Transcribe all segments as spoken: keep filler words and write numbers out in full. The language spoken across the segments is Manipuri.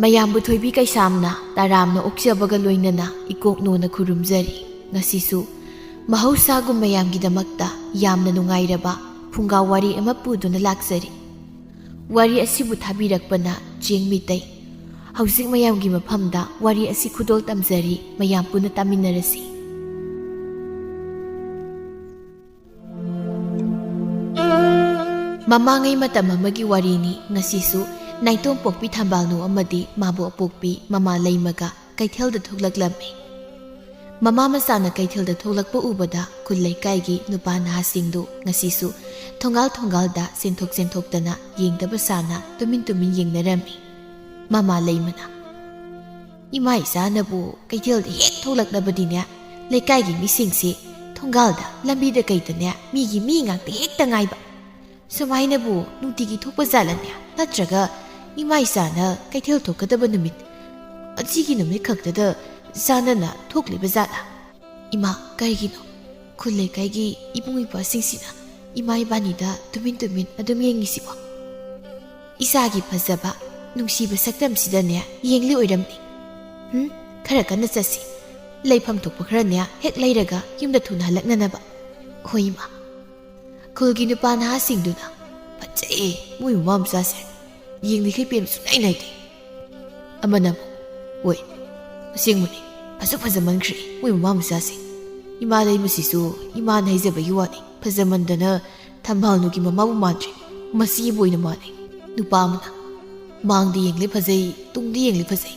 ꯃꯌꯥꯝꯕꯨ ꯊꯣꯏꯕꯤ ꯀꯩꯁꯥꯝꯅ ꯇꯔꯥꯝꯅ ꯑꯣꯛꯆꯕꯒ ꯂꯣꯏꯅꯅ ꯏꯀꯣꯛꯅꯣꯅ ꯈꯨꯔꯨꯝꯖꯔꯤ꯫ ꯉꯁꯤꯁꯨ ꯃꯍꯧꯁꯥꯒꯨꯝ ꯃꯌꯥꯝꯒꯤꯗꯃꯛꯇ ꯌꯥꯝꯅ ꯅꯨꯡꯉꯥꯏꯔꯕ ꯐꯨꯡꯒꯥ ꯋꯥꯔꯤ ꯑꯃ ꯄꯨꯗꯨꯅ ꯂꯥꯛꯆꯔꯤ꯫ ꯋꯥꯔꯤ ꯑꯁꯤꯕꯨ ꯊꯥꯕꯤꯔꯛꯄꯅ ꯆꯦꯡ ꯃꯤꯇꯩ꯫ ꯍꯧꯖꯤꯛ ꯃꯌꯥꯝꯒꯤ ꯃꯐꯝꯗ ꯋꯥꯔꯤ ꯑꯁꯤ ꯈꯨꯗꯣꯜ ꯇꯝꯖꯔꯤ, ꯃꯌꯥꯝ ꯄꯨꯟꯅ ꯇꯥꯃꯤꯟꯅꯔꯁꯤ꯫ ꯃꯃꯥꯡꯉꯩ ꯃꯇꯝ ꯑꯃꯒꯤ ꯋꯥꯔꯤꯅꯤ꯫ ꯉꯁꯤꯁꯨ ꯅꯥꯏꯇꯣꯝ ꯄꯣꯛꯄꯤ ꯊꯝꯕꯥꯜꯅꯨ ꯑꯃꯗꯤ ꯃꯥꯕꯨ ꯑꯄꯣꯛꯄꯤ ꯃꯃꯥ ꯂꯩꯃꯒ ꯀꯩꯊꯦꯜꯗ ꯊꯣꯛꯂꯛꯂꯝꯃꯤ꯫ ꯃꯃꯥ ꯃꯆꯥꯅ ꯀꯩꯊꯦꯜꯗ ꯊꯣꯛꯂꯛꯄ ꯎꯕꯗ ꯈꯨꯜ ꯂꯩꯀꯥꯏꯒꯤ ꯅꯨꯄꯥ ꯅꯍꯥꯁꯤꯡꯗꯨ ꯉꯁꯤꯁꯨ ꯊꯣꯡꯒꯥꯜ ꯊꯣꯡꯒꯥꯜꯗ ꯆꯦꯟꯊꯣꯛ ꯆꯦꯟꯊꯣꯛꯇꯅ ꯌꯦꯡꯗꯕ ꯁꯥꯅ ꯇꯨꯃꯤꯟ ꯇꯨꯃꯤꯟ ꯌꯦꯡꯅꯔꯝꯃꯤ꯫ ꯃꯃꯥ ꯂꯩꯃꯅ, "ꯏꯃꯥ ꯏꯆꯥꯅꯕꯨ ꯀꯩꯊꯦꯜꯗ ꯍꯦꯛ ꯊꯣꯛꯂꯛꯂꯕꯗꯤꯅꯦ, ꯂꯩꯀꯥꯏꯒꯤ ꯃꯤꯁꯤꯡꯁꯤ ꯊꯣꯡꯒꯥꯜꯗ, ꯂꯝꯕꯤꯗ ꯀꯩꯗꯅꯦ ꯃꯤꯒꯤ ꯃꯤ ꯉꯥꯛꯇ ꯍꯦꯛꯇ ꯉꯥꯏꯕ꯫ ꯁꯨꯃꯥꯏꯅꯕꯨ ꯅꯨꯡꯇꯤꯒꯤ ꯊꯣꯛꯄ ꯖꯥꯠꯂꯅꯦ? ꯅꯠꯇ꯭ꯔꯒ ꯏꯃꯥ ꯏꯆꯥꯅ ꯀꯩꯊꯦꯜ ꯊꯣꯛꯀꯗꯕ ꯅꯨꯃꯤꯠ, ꯑꯁꯤꯒꯤ ꯅꯨꯃꯤꯠ ꯈꯛꯇꯗ ꯆꯥꯟꯅꯅ ꯊꯣꯛꯂꯤꯕ ꯖꯥꯠꯂ?" "ꯏꯃꯥ, ꯀꯔꯤꯒꯤꯅꯣ ꯈꯨꯜ ꯂꯩꯀꯥꯏꯒꯤ ꯏꯕꯨꯡ ꯏꯄ꯭ꯋꯥꯁꯤꯡꯁꯤꯅ ꯏꯃꯥ ꯏꯕꯥꯅꯤꯗ ꯇꯨꯃꯤꯟ ꯇꯨꯃꯤꯟ ꯑꯗꯨꯝ ꯌꯦꯡꯉꯤꯁꯤꯕꯣ? ꯏꯆꯥꯒꯤ ꯐꯖꯕ, ꯅꯨꯡꯁꯤꯕ ꯁꯛꯇꯝꯁꯤꯗꯅꯦ ꯌꯦꯡꯂꯤ ꯑꯣꯏꯔꯝꯅꯤ꯫ ꯎꯝ, ꯈꯔ ꯀꯟꯅ ꯆꯠꯁꯤ꯫ ꯂꯩꯐꯝ ꯊꯣꯛꯄ ꯈꯔꯅꯦ ꯍꯦꯛ ꯂꯩꯔꯒ ꯌꯨꯝꯗ ꯊꯨꯅ ꯍꯜꯂꯛꯅꯅꯕ꯫ ꯍꯣꯏ, ꯏꯃꯥ꯫" ꯈꯨꯜꯒꯤ ꯅꯨꯄꯥ ꯅꯍꯥꯁꯤꯡꯗꯨꯅ, "ꯐꯖꯩꯌꯦ, ꯃꯣꯏ ꯃꯃꯥ ꯃꯆꯥꯁꯦ꯫ ꯌꯦꯡꯂꯤꯈꯩ ꯄꯦꯟꯕ ꯁꯨꯡꯅꯥꯏ ꯅꯥꯏꯗꯦ꯫" ꯑꯃꯅ ꯑꯃꯨꯛ, "ꯍꯣꯏ, ꯑꯁꯦꯡꯕꯅꯤ, ꯐꯖ ꯐꯖꯃꯟꯈ꯭ꯔꯦ ꯃꯣꯏ ꯃꯃꯥ ꯃꯆꯥꯁꯦ꯫ ꯏꯃꯥ ꯂꯩꯃꯁꯤꯁꯨ ꯏꯃꯥꯅ ꯍꯥꯏꯖꯕꯒꯤ ꯋꯥꯅꯤ, ꯐꯖꯃꯟꯗꯅ ꯊꯝꯕꯥꯜꯅꯨꯒꯤ ꯃꯃꯥꯕꯨ ꯃꯥꯟꯗ꯭ꯔꯦ, ꯃꯆꯦꯕꯨ ꯑꯣꯏꯅ ꯃꯥꯜꯂꯦ꯫" ꯅꯨꯄꯥ ꯑꯃꯅ, "ꯃꯥꯡꯗ ꯌꯦꯡꯂꯦ ꯐꯖꯩ, ꯇꯨꯡꯗ ꯌꯦꯡꯂꯦ ꯐꯖꯩ꯫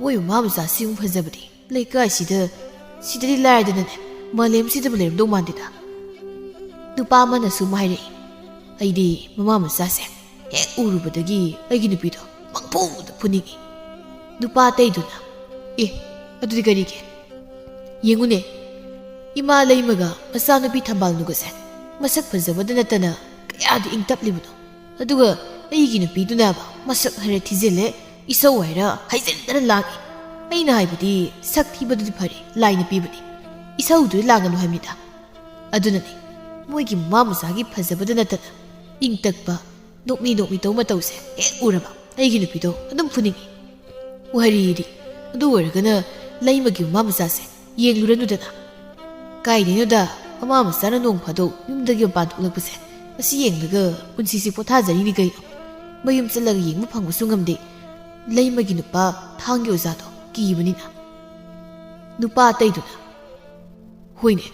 ꯃꯣꯏ ꯃꯃꯥ ꯃꯆꯥꯁꯤꯃꯨꯛ ꯐꯖꯕꯗꯤ ꯂꯩꯀꯥꯏꯁꯤꯗ, ꯁꯤꯗꯗꯤ ꯂꯥꯏꯔꯗꯅꯅꯦ, ꯃꯥꯂꯦꯝꯁꯤꯗꯕꯨ ꯂꯩꯔꯝꯗꯧ ꯃꯥꯟꯗꯦꯗ꯫" ꯅꯨꯄꯥ ꯑꯃꯅ ꯁꯨꯝ ꯍꯥꯏꯔꯛꯏ, "ꯑꯩꯗꯤ ꯃꯃꯥ ꯃꯆꯥꯁꯦ ꯍꯦꯛ ꯎꯔꯨꯕꯗꯒꯤ ꯑꯩꯒꯤ ꯅꯨꯄꯤꯗꯣ ꯄꯪꯐꯨꯗ ꯐꯨꯅꯤꯡꯉꯤ꯫" ꯅꯨꯄꯥ ꯑꯇꯩꯗꯨꯅ, "ꯑꯦ, ꯑꯗꯨꯗꯤ ꯀꯔꯤꯒꯤ? ꯌꯦꯡꯉꯨꯅꯦ, ꯏꯃꯥ ꯂꯩꯃꯒ ꯃꯆꯥꯅꯨꯄꯤ ꯊꯝꯕꯥꯜꯅꯨꯒꯁꯦ ꯃꯁꯛ ꯐꯖꯕꯗ ꯅꯠꯇꯅ ꯀꯌꯥꯗ ꯏꯪ ꯇꯞꯂꯤꯕꯅꯣ꯫ ꯑꯗꯨꯒ ꯑꯩꯒꯤ ꯅꯨꯄꯤꯗꯨꯅꯕ ꯃꯁꯛ ꯍꯥꯏꯔ ꯊꯤꯖꯤꯜꯂꯦ, ꯏꯁꯧ ꯍꯥꯏꯔ ꯍꯥꯏꯖꯤꯟꯗꯅ ꯂꯥꯡꯉꯤ꯫ ꯑꯩꯅ ꯍꯥꯏꯕꯗꯤ ꯁꯛ ꯊꯤꯕꯗꯨꯗꯤ ꯐꯔꯦ, ꯂꯥꯏꯅ ꯄꯤꯕꯅꯤ꯫ ꯏꯁꯧꯗꯨꯗꯤ ꯂꯥꯡꯒꯅꯨ ꯍꯥꯏꯕꯅꯤꯗ꯫ ꯑꯗꯨꯅꯅꯤ ꯃꯣꯏꯒꯤ ꯃꯃꯥ ꯃꯆꯥꯒꯤ ꯐꯖꯕꯗ ꯅꯠꯇꯅ ꯏꯪ ꯇꯞꯄ, ꯅꯣꯛꯃꯤ ꯅꯣꯛꯃꯤ ꯇꯧ ꯃꯇꯧꯁꯦ ꯍꯦꯛ ꯎꯔꯕ ꯑꯩꯒꯤ ꯅꯨꯄꯤꯗꯣ ꯑꯗꯨꯝ ꯐꯨꯅꯤꯡꯉꯤ꯫ ꯋꯥꯔꯤꯗꯤ꯫ ꯑꯗꯨ ꯑꯣꯏꯔꯒꯅ ꯂꯩꯃꯒꯤ ꯃꯃꯥ ꯃꯆꯥꯁꯦ ꯌꯦꯡꯂꯨꯔꯅꯨꯗꯅ꯫ ꯀꯥꯏꯗꯩꯅꯣꯗ, ꯃꯃꯥ ꯃꯆꯥꯅ ꯅꯣꯡ ꯐꯥꯗꯣꯛ ꯌꯨꯝꯗꯒꯤ ꯃꯄꯥꯟ ꯊꯣꯛꯂꯛꯄꯁꯦ, ꯑꯁꯤ ꯌꯦꯡꯂꯒ ꯄꯨꯟꯁꯤꯁꯦ ꯄꯣꯊꯥꯖꯔꯤꯅꯤ ꯀꯩꯅꯣ꯫ ꯃꯌꯨꯝ ꯆꯠꯂꯒ ꯌꯦꯡꯕ ꯐꯪꯕꯁꯨ ꯉꯝꯗꯦ꯫ ꯂꯩꯃꯒꯤ ꯅꯨꯄꯥ ꯊꯥꯡꯒꯤ ꯑꯣꯖꯥꯗꯣ ꯀꯤꯕꯅꯤꯅ꯫ ꯅꯨꯄꯥ ꯑꯇꯩꯗꯨꯅ, "ꯍꯣꯏꯅꯦ,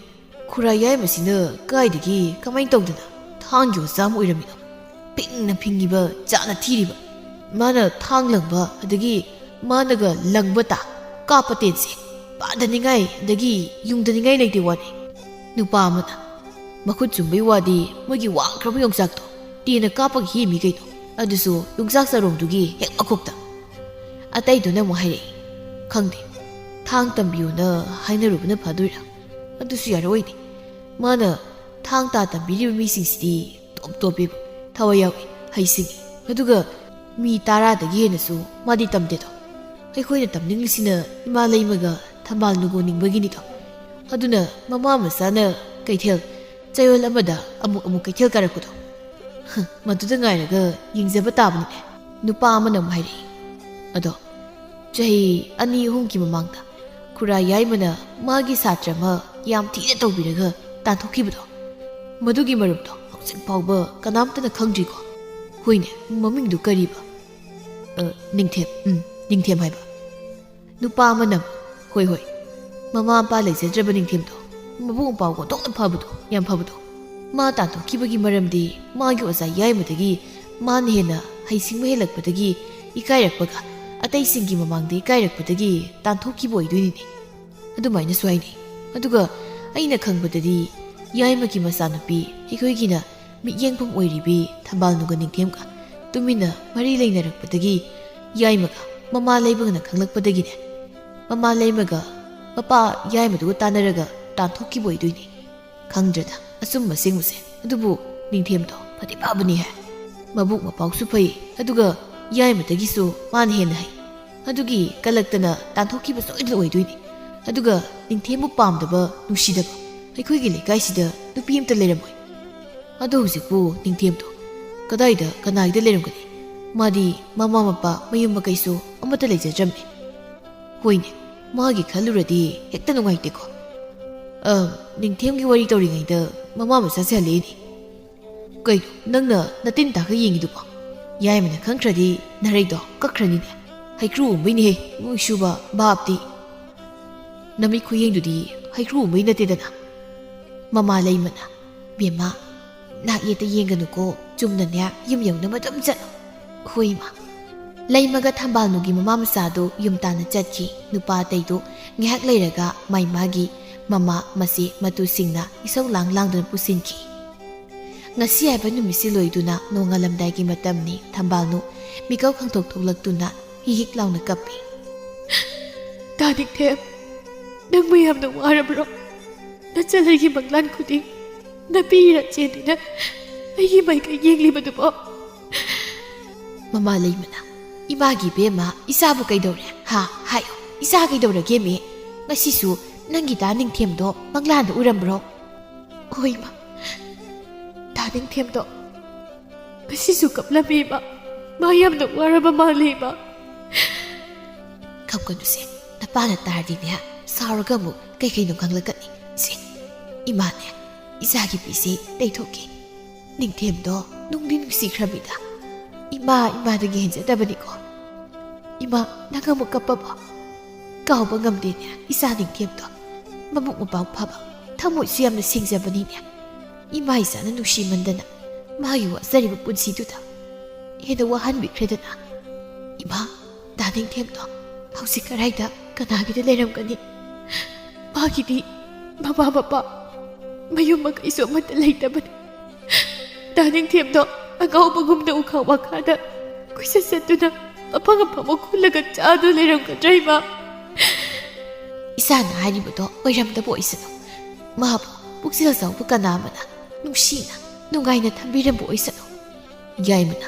ꯈꯨꯔꯥ ꯌꯥꯏꯃꯁꯤꯅ ꯀꯥꯏꯗꯒꯤ ꯀꯃꯥꯏꯅ ꯇꯧꯗꯅ ꯊꯥꯡꯒꯤ ꯑꯣꯖꯥ ꯑꯃ ꯑꯣꯏꯔꯝꯃꯤꯅꯣ? ꯄꯤꯡꯅ ꯐꯤꯡꯉꯤꯕ, ꯆꯥꯅ ꯊꯤꯔꯤꯕ꯫ ꯃꯥꯅ ꯊꯥꯡ ꯂꯪꯕ, ꯑꯗꯒꯤ ꯃꯥꯅꯒ ꯂꯪꯕ ꯇꯥ, ꯀꯥꯞꯄ ꯇꯦꯟꯁꯦ ꯄꯥꯗꯅꯤꯡꯉꯥꯏ ꯑꯗꯒꯤ ꯌꯨꯡꯗꯅꯤꯡꯉꯥꯏ ꯂꯩꯇꯦ ꯋꯥꯅꯤ꯫" ꯅꯨꯄꯥ ꯑꯃꯅ, "ꯃꯈꯨꯠ ꯆꯨꯝꯕꯩ ꯋꯥꯗꯤ, ꯃꯣꯏꯒꯤ ꯋꯥꯡꯈ꯭ꯔꯕ ꯌꯣꯡꯆꯥꯛꯇꯣ ꯇꯦꯟꯅ ꯀꯥꯞꯄꯒ ꯍꯦꯛꯏꯃꯤ ꯀꯩꯅꯣ, ꯑꯗꯨꯁꯨ ꯌꯣꯡꯆꯥꯛ ꯆꯥꯔꯣꯡꯗꯨꯒꯤ ꯍꯦꯛ ꯃꯈꯣꯛꯇ꯫" ꯑꯇꯩꯗꯨꯅ ꯑꯃꯨꯛ ꯍꯥꯏꯔꯛꯏ, "ꯈꯪꯗꯦ, ꯊꯥꯡ ꯇꯝꯕꯤꯌꯣꯅ ꯍꯥꯏꯅꯔꯨꯕꯅ ꯐꯗꯣꯏꯔꯥ? ꯑꯗꯨꯁꯨ ꯌꯥꯔꯛꯑꯣꯏꯅꯦ꯫ ꯃꯥꯅ ꯊꯥꯡ ꯇꯥ ꯇꯝꯕꯤꯔꯤꯕ ꯃꯤꯁꯤꯡꯁꯤꯗꯤ ꯇꯣꯞ ꯇꯣꯞꯄꯦꯕ, ꯊꯋꯥꯏ ꯌꯥꯎꯏ, ꯍꯩꯁꯤꯡꯉꯤ꯫ ꯑꯗꯨꯒ ꯃꯤ ꯇꯔꯥꯗꯒꯤ ꯍꯦꯟꯅꯁꯨ ꯃꯥꯗꯤ ꯇꯝꯗꯦꯗꯣ꯫ ꯑꯩꯈꯣꯏꯅ ꯇꯝꯅꯤꯡꯂꯤꯁꯤꯅ ꯏꯃꯥ ꯂꯩꯃꯒ ꯊꯝꯕꯥꯜ ꯅꯨꯒꯣ ꯅꯤꯡꯕꯒꯤꯅꯤꯗꯣ꯫ ꯑꯗꯨꯅ ꯃꯃꯥ ꯃꯆꯥꯅ ꯀꯩꯊꯦꯜ ꯆꯌꯣꯜ ꯑꯃꯗ ꯑꯃꯨꯛ ꯑꯃꯨꯛ ꯀꯩꯊꯦꯜ ꯀꯥꯔꯛꯄꯗꯣ, ꯍ, ꯃꯗꯨꯗ ꯉꯥꯏꯔꯒ ꯌꯦꯡꯖꯕ ꯇꯥꯕꯅꯤꯅꯦ꯫" ꯅꯨꯄꯥ ꯑꯃꯅ ꯑꯃꯨꯛ ꯍꯥꯏꯔꯛꯏ, "ꯑꯗꯣ ꯆꯍꯤ ꯑꯅꯤ ꯑꯍꯨꯝꯒꯤ ꯃꯃꯥꯡꯗ ꯈꯨꯔꯥ ꯌꯥꯏꯃꯅ ꯃꯥꯒꯤ ꯁꯥꯇ꯭ꯔ ꯑꯃ ꯌꯥꯝ ꯊꯤꯅ ꯇꯧꯕꯤꯔꯒ ꯇꯥꯟꯊꯣꯛꯈꯤꯕꯗꯣ, ꯃꯗꯨꯒꯤ ꯃꯔꯝꯗꯣ ꯍꯧꯖꯤꯛ ꯐꯥꯎꯕ ꯀꯅꯥꯝꯇꯅ ꯈꯪꯗ꯭ꯔꯤꯀꯣ?" "ꯍꯣꯏꯅꯦ, ꯃꯃꯤꯡꯗꯨ ꯀꯔꯤꯕ?" "ꯑ, ꯅꯤꯡꯊꯦꯝ, ꯎꯝ, ꯅꯤꯡꯊꯦꯝ ꯍꯥꯏꯕ꯫" ꯅꯨꯄꯥ ꯑꯃꯅ, "ꯍꯣꯏ, ꯍꯣꯏ, ꯃꯃꯥ ꯃꯄꯥ ꯂꯩꯖꯗ꯭ꯔꯕ ꯅꯤꯡꯊꯦꯝꯗꯣ, ꯃꯕꯨꯡ ꯃꯧꯄ꯭ꯋꯥ ꯑꯣꯟꯊꯣꯛꯅ ꯐꯕꯗꯣ, ꯌꯥꯝ ꯐꯕꯗꯣ, ꯃꯥ ꯇꯥꯟꯊꯣꯛꯈꯤꯕꯒꯤ ꯃꯔꯝꯗꯤ ꯃꯥꯒꯤ ꯑꯣꯖꯥ ꯌꯥꯏꯃꯗꯒꯤ ꯃꯥꯅ ꯍꯦꯟꯅ ꯍꯩꯁꯤꯡꯕ ꯍꯦꯜꯂꯛꯄꯗꯒꯤ ꯏꯀꯥꯏꯔꯛꯄꯒ, ꯑꯇꯩꯁꯤꯡꯒꯤ ꯃꯃꯥꯡꯗ ꯏꯀꯥꯏꯔꯛꯄꯗꯒꯤ ꯇꯥꯟꯊꯣꯛꯈꯤꯕ ꯑꯣꯏꯗꯣꯏꯅꯤꯅꯦ꯫ ꯑꯗꯨꯃꯥꯏꯅꯁꯨ ꯍꯥꯏꯅꯩ꯫ ꯑꯗꯨꯒ ꯑꯩꯅ ꯈꯪꯕꯗꯗꯤ ꯌꯥꯏꯃꯒꯤ ꯃꯆꯥꯅꯨꯄꯤ ꯑꯩꯈꯣꯏꯒꯤꯅ ꯃꯤꯠꯌꯦꯡꯐꯝ ꯑꯣꯏꯔꯤꯕꯤ ꯊꯝꯕꯥꯜꯅꯨꯒ ꯅꯤꯡꯊꯦꯝꯒ ꯇꯨꯃꯤꯟꯅ ꯃꯔꯤ ꯂꯩꯅꯔꯛꯄꯗꯒꯤ ꯌꯥꯏꯃꯒ ꯃꯃꯥ ꯂꯩꯃꯒꯅ ꯈꯪꯂꯛꯄꯗꯒꯤꯅꯦ, ꯃꯃꯥ ꯂꯩꯃꯒ ꯃꯄꯥ ꯌꯥꯏꯃꯗꯨꯒ ꯇꯥꯟꯅꯔꯒ ꯇꯥꯟꯊꯣꯛꯈꯤꯕ ꯑꯣꯏꯗꯣꯏꯅꯦ꯫ ꯈꯪꯗ꯭ꯔꯦꯗ ꯑꯆꯨꯝꯕ ꯑꯁꯦꯡꯕꯁꯦ꯫ ꯑꯗꯨꯕꯨ ꯅꯤꯡꯊꯦꯝꯗꯣ ꯐꯗꯤ ꯐꯕꯅꯤꯍꯦ꯫ ꯃꯕꯨꯛ ꯃꯄꯥꯎꯁꯨ ꯐꯩ, ꯑꯗꯨꯒ ꯌꯥꯏꯃꯗꯒꯤꯁꯨ ꯃꯥꯅ ꯍꯦꯟꯅ ꯍꯩ꯫ ꯑꯗꯨꯒꯤ ꯀꯂꯛꯇꯅ ꯇꯥꯟꯊꯣꯛꯈꯤꯕ ꯁꯣꯏꯗꯅ ꯑꯣꯏꯗꯣꯏꯅꯤ꯫ ꯑꯗꯨꯒ ꯅꯤꯡꯊꯦꯝꯕꯨ ꯄꯥꯝꯗꯕ, ꯅꯨꯡꯁꯤꯗꯕ ꯑꯩꯈꯣꯏꯒꯤ ꯂꯩꯀꯥꯏꯁꯤꯗ ꯅꯨꯄꯤ ꯑꯝꯇ ꯂꯩꯔꯝꯃꯣꯏ꯫ ꯑꯗꯣ ꯍꯧꯖꯤꯛꯄꯨ ꯅꯤꯡꯊꯦꯝꯗꯣ ꯀꯗꯥꯏꯗ, ꯀꯅꯥꯒꯤꯗ ꯂꯩꯔꯝꯒꯅꯤ? ꯃꯥꯗꯤ ꯃꯃꯥ ꯃꯄꯥ ꯃꯌꯨꯝ ꯃꯀꯩꯁꯨ ꯑꯃꯠꯇ ꯂꯩꯖꯗ꯭ꯔꯕꯅꯦ꯫ ꯍꯣꯏꯅꯦ, ꯃꯥꯒꯤ ꯈꯜꯂꯨꯔꯗꯤ ꯍꯦꯛꯇ ꯅꯨꯡꯉꯥꯏꯇꯦꯀꯣ꯫ ꯑ, ꯅꯤꯡꯊꯦꯝꯒꯤ ꯋꯥꯔꯤ ꯇꯧꯔꯤꯉꯩꯗ ꯃꯃꯥ ꯃꯆꯥꯁꯦ ꯍꯜꯂꯛꯏꯅꯦ꯫ ꯀꯩꯅꯣ, ꯅꯪꯅ ꯅꯇꯤꯟ ꯇꯥꯈ ꯌꯦꯡꯉꯤꯗꯨꯕꯣ? ꯌꯥꯏꯃꯅ ꯈꯪꯈ꯭ꯔꯗꯤ ꯅꯔꯩꯗꯣ ꯀꯛꯈ꯭ꯔꯅꯤꯅꯦ꯫ ꯍꯩꯀ꯭ꯔꯨ ꯎꯝꯕꯩꯅꯦꯍꯦ, ꯃꯣꯏꯁꯨꯕ ꯚꯥꯞꯇꯤ꯫ ꯅꯃꯤꯠ ꯈꯨꯌꯦꯡꯗꯨꯗꯤ ꯍꯩꯀ꯭ꯔꯨ ꯎꯝꯕꯩ ꯅꯠꯇꯦꯗꯅ꯫ ꯃꯃꯥ ꯂꯩꯃꯅ, "ꯕꯦꯝꯃ, ꯅꯥꯛ ꯌꯦꯠꯇ ꯌꯦꯡꯒꯅꯨꯀꯣ, ꯆꯨꯝꯅꯅꯦ ꯌꯨꯝ ꯌꯧꯅꯕ ꯑꯗꯨꯝ ꯆꯠꯂꯣ꯫" "ꯍꯣꯏ, ꯏꯃꯥ꯫" ꯂꯩꯃꯒ ꯊꯝꯕꯥꯜꯅꯨꯒꯤ ꯃꯃꯥ ꯃꯆꯥꯗꯨ ꯌꯨꯝ ꯇꯥꯟꯅ ꯆꯠꯈꯤ꯫ ꯅꯨꯄꯥ ꯑꯇꯩꯗꯨ ꯉꯥꯏꯍꯥꯛ ꯂꯩꯔꯒ ꯃꯥꯏ ꯃꯥꯒꯤ ꯃꯃꯥ, ꯃꯆꯦ, ꯃꯇꯨꯁꯤꯡꯅ ꯏꯁꯧ ꯂꯥꯡ ꯂꯥꯡꯗꯨꯅ ꯄꯨꯁꯤꯟꯈꯤ꯫ ꯉꯁꯤ ꯍꯥꯏꯕ ꯅꯨꯃꯤꯠꯁꯤ ꯂꯣꯏꯗꯨꯅ ꯅꯣꯡꯉꯥꯜꯂꯝꯗꯥꯏꯒꯤ ꯃꯇꯝꯅꯤ꯫ ꯊꯝꯕꯥꯜꯅꯨ ꯃꯤꯀꯞ ꯈꯪꯊꯣꯛ ꯊꯣꯛꯂꯛꯇꯨꯅ ꯍꯤꯛ ꯍꯤꯛ ꯂꯥꯎꯅ ꯀꯞꯄꯤ꯫ "ꯇꯥ ꯅꯤꯡꯊꯦꯝ, ꯅꯪꯕꯨ ꯌꯥꯝꯅ ꯋꯥꯔꯕ꯭ꯔꯣ? ꯅꯆꯜ ꯑꯩꯒꯤ ꯃꯪꯂꯥꯟ ꯈꯨꯗꯤꯡ ꯅꯥꯄꯤ ꯏꯔꯥ ꯆꯦꯟꯗꯨꯅ ꯑꯩꯒꯤ ꯃꯥꯏꯀꯩ ꯌꯦꯡꯂꯤꯕꯗꯨꯕꯣ?" ꯃꯃꯥ ꯂꯩꯃꯅ, "ꯏꯃꯥꯒꯤ ꯏꯕꯦꯝꯃ, ꯏꯆꯥꯕꯨ ꯀꯩꯗꯧꯔꯦ? ꯍꯥ? ꯍꯥꯏꯌꯨ, ꯏꯆꯥ ꯀꯩꯗꯧꯔꯒꯦꯃꯤ? ꯉꯁꯤꯁꯨ ꯅꯪꯒꯤ ꯇꯥ ꯅꯤꯡꯊꯦꯝꯗꯣ ꯃꯪꯂꯥꯟꯗ ꯎꯔꯝꯕ꯭ꯔꯣ?" "ꯍꯣꯏ, ꯏꯃꯥ꯫ ꯇꯥ ꯅꯤꯡꯊꯦꯝꯗꯣ ꯉꯁꯤꯁꯨ ꯀꯞꯂꯝꯃꯤ, ꯏꯃꯥ꯫ ꯃꯥ ꯌꯥꯝꯅ ꯋꯥꯔꯕ ꯃꯥꯜꯂꯤ, ꯏꯃꯥ꯫" "ꯀꯞꯀꯅꯨꯁꯦ, ꯅꯄꯥꯅ ꯇꯥꯔꯗꯤꯅꯦ, ꯁꯥꯎꯔꯒ ꯑꯃꯨꯛ ꯀꯩ ꯀꯩꯅꯣ ꯉꯥꯡꯂꯛꯀꯅꯤ꯫ ꯁꯦ, ꯏꯃꯥꯅꯦ, ꯏꯆꯥꯒꯤ ꯄꯤꯁꯦ ꯇꯩꯊꯣꯛꯀꯦ꯫ ꯅꯤꯡꯊꯦꯝꯗꯣ ꯅꯨꯡꯗꯤ ꯅꯨꯡꯁꯤꯈ꯭ꯔꯕꯤꯗ꯫ ꯏꯃꯥ, ꯏꯃꯥꯗꯒꯤ ꯍꯦꯟꯖꯗꯕꯅꯤꯀꯣ꯫ ꯏꯃꯥ, ꯅꯪ ꯑꯃꯨꯛ ꯀꯞꯄꯕꯣ? ꯀꯥꯎꯕ ꯉꯝꯗꯦꯅꯦ, ꯏꯆꯥ ꯅꯤꯡꯊꯦꯝꯗꯣ꯫ ꯃꯕꯨꯛ ꯃꯄꯥꯎ ꯐꯕ, ꯊꯃꯣꯏꯁꯨ ꯌꯥꯝꯅ ꯁꯦꯡꯖꯕꯅꯤꯅꯦ꯫ ꯏꯃꯥ ꯏꯆꯥꯅ ꯅꯨꯡꯁꯤꯃꯟꯗꯅ ꯃꯥꯒꯤ ꯋꯥꯖꯔꯤꯕ ꯄꯨꯟꯁꯤꯗꯨꯗ ꯍꯦꯟꯅ ꯋꯥꯍꯟꯕꯤꯈ꯭ꯔꯦꯗꯅ꯫ ꯏꯃꯥ, ꯗꯥ ꯅꯤꯡꯊꯦꯝꯗꯣ ꯍꯧꯖꯤꯛ ꯀꯗꯥꯏꯗ, ꯀꯅꯥꯒꯤꯗ ꯂꯩꯔꯝꯒꯅꯤ? ꯃꯥꯒꯤꯗꯤ ꯃꯃꯥ ꯃꯄꯥ, ꯃꯌꯨꯝ ꯃꯀꯩꯁꯨ ꯑꯃꯠꯇ ꯂꯩꯇꯕꯅꯤ꯫ ꯗꯥ ꯅꯤꯡꯊꯦꯝꯗꯣ ꯑꯉꯥꯎꯕꯒꯨꯝꯅ ꯎꯈꯥ ꯋꯥꯈꯥꯗ ꯀꯣꯏꯆꯠ ꯆꯠꯇꯨꯅ ꯑꯐꯪ ꯑꯐꯪꯕ ꯈꯨꯜꯂꯒ ꯆꯥꯗꯨꯅ ꯂꯩꯔꯝꯒꯗ꯭ꯔꯥ, ꯏꯃꯥ?" "ꯏꯆꯥꯅ ꯍꯥꯏꯔꯤꯕꯗꯣ ꯑꯣꯏꯔꯝꯗꯕ ꯑꯣꯏꯁꯅꯨ꯫ ꯃꯥꯕꯨ ꯄꯨꯛꯆꯦꯜ ꯆꯥꯎꯕ ꯀꯅꯥ ꯑꯃꯅ ꯅꯨꯡꯁꯤꯅ, ꯅꯨꯡꯉꯥꯏꯅ ꯊꯝꯕꯤꯔꯝꯕ ꯑꯣꯏꯁꯅꯨ꯫" ꯌꯥꯏꯃꯅ,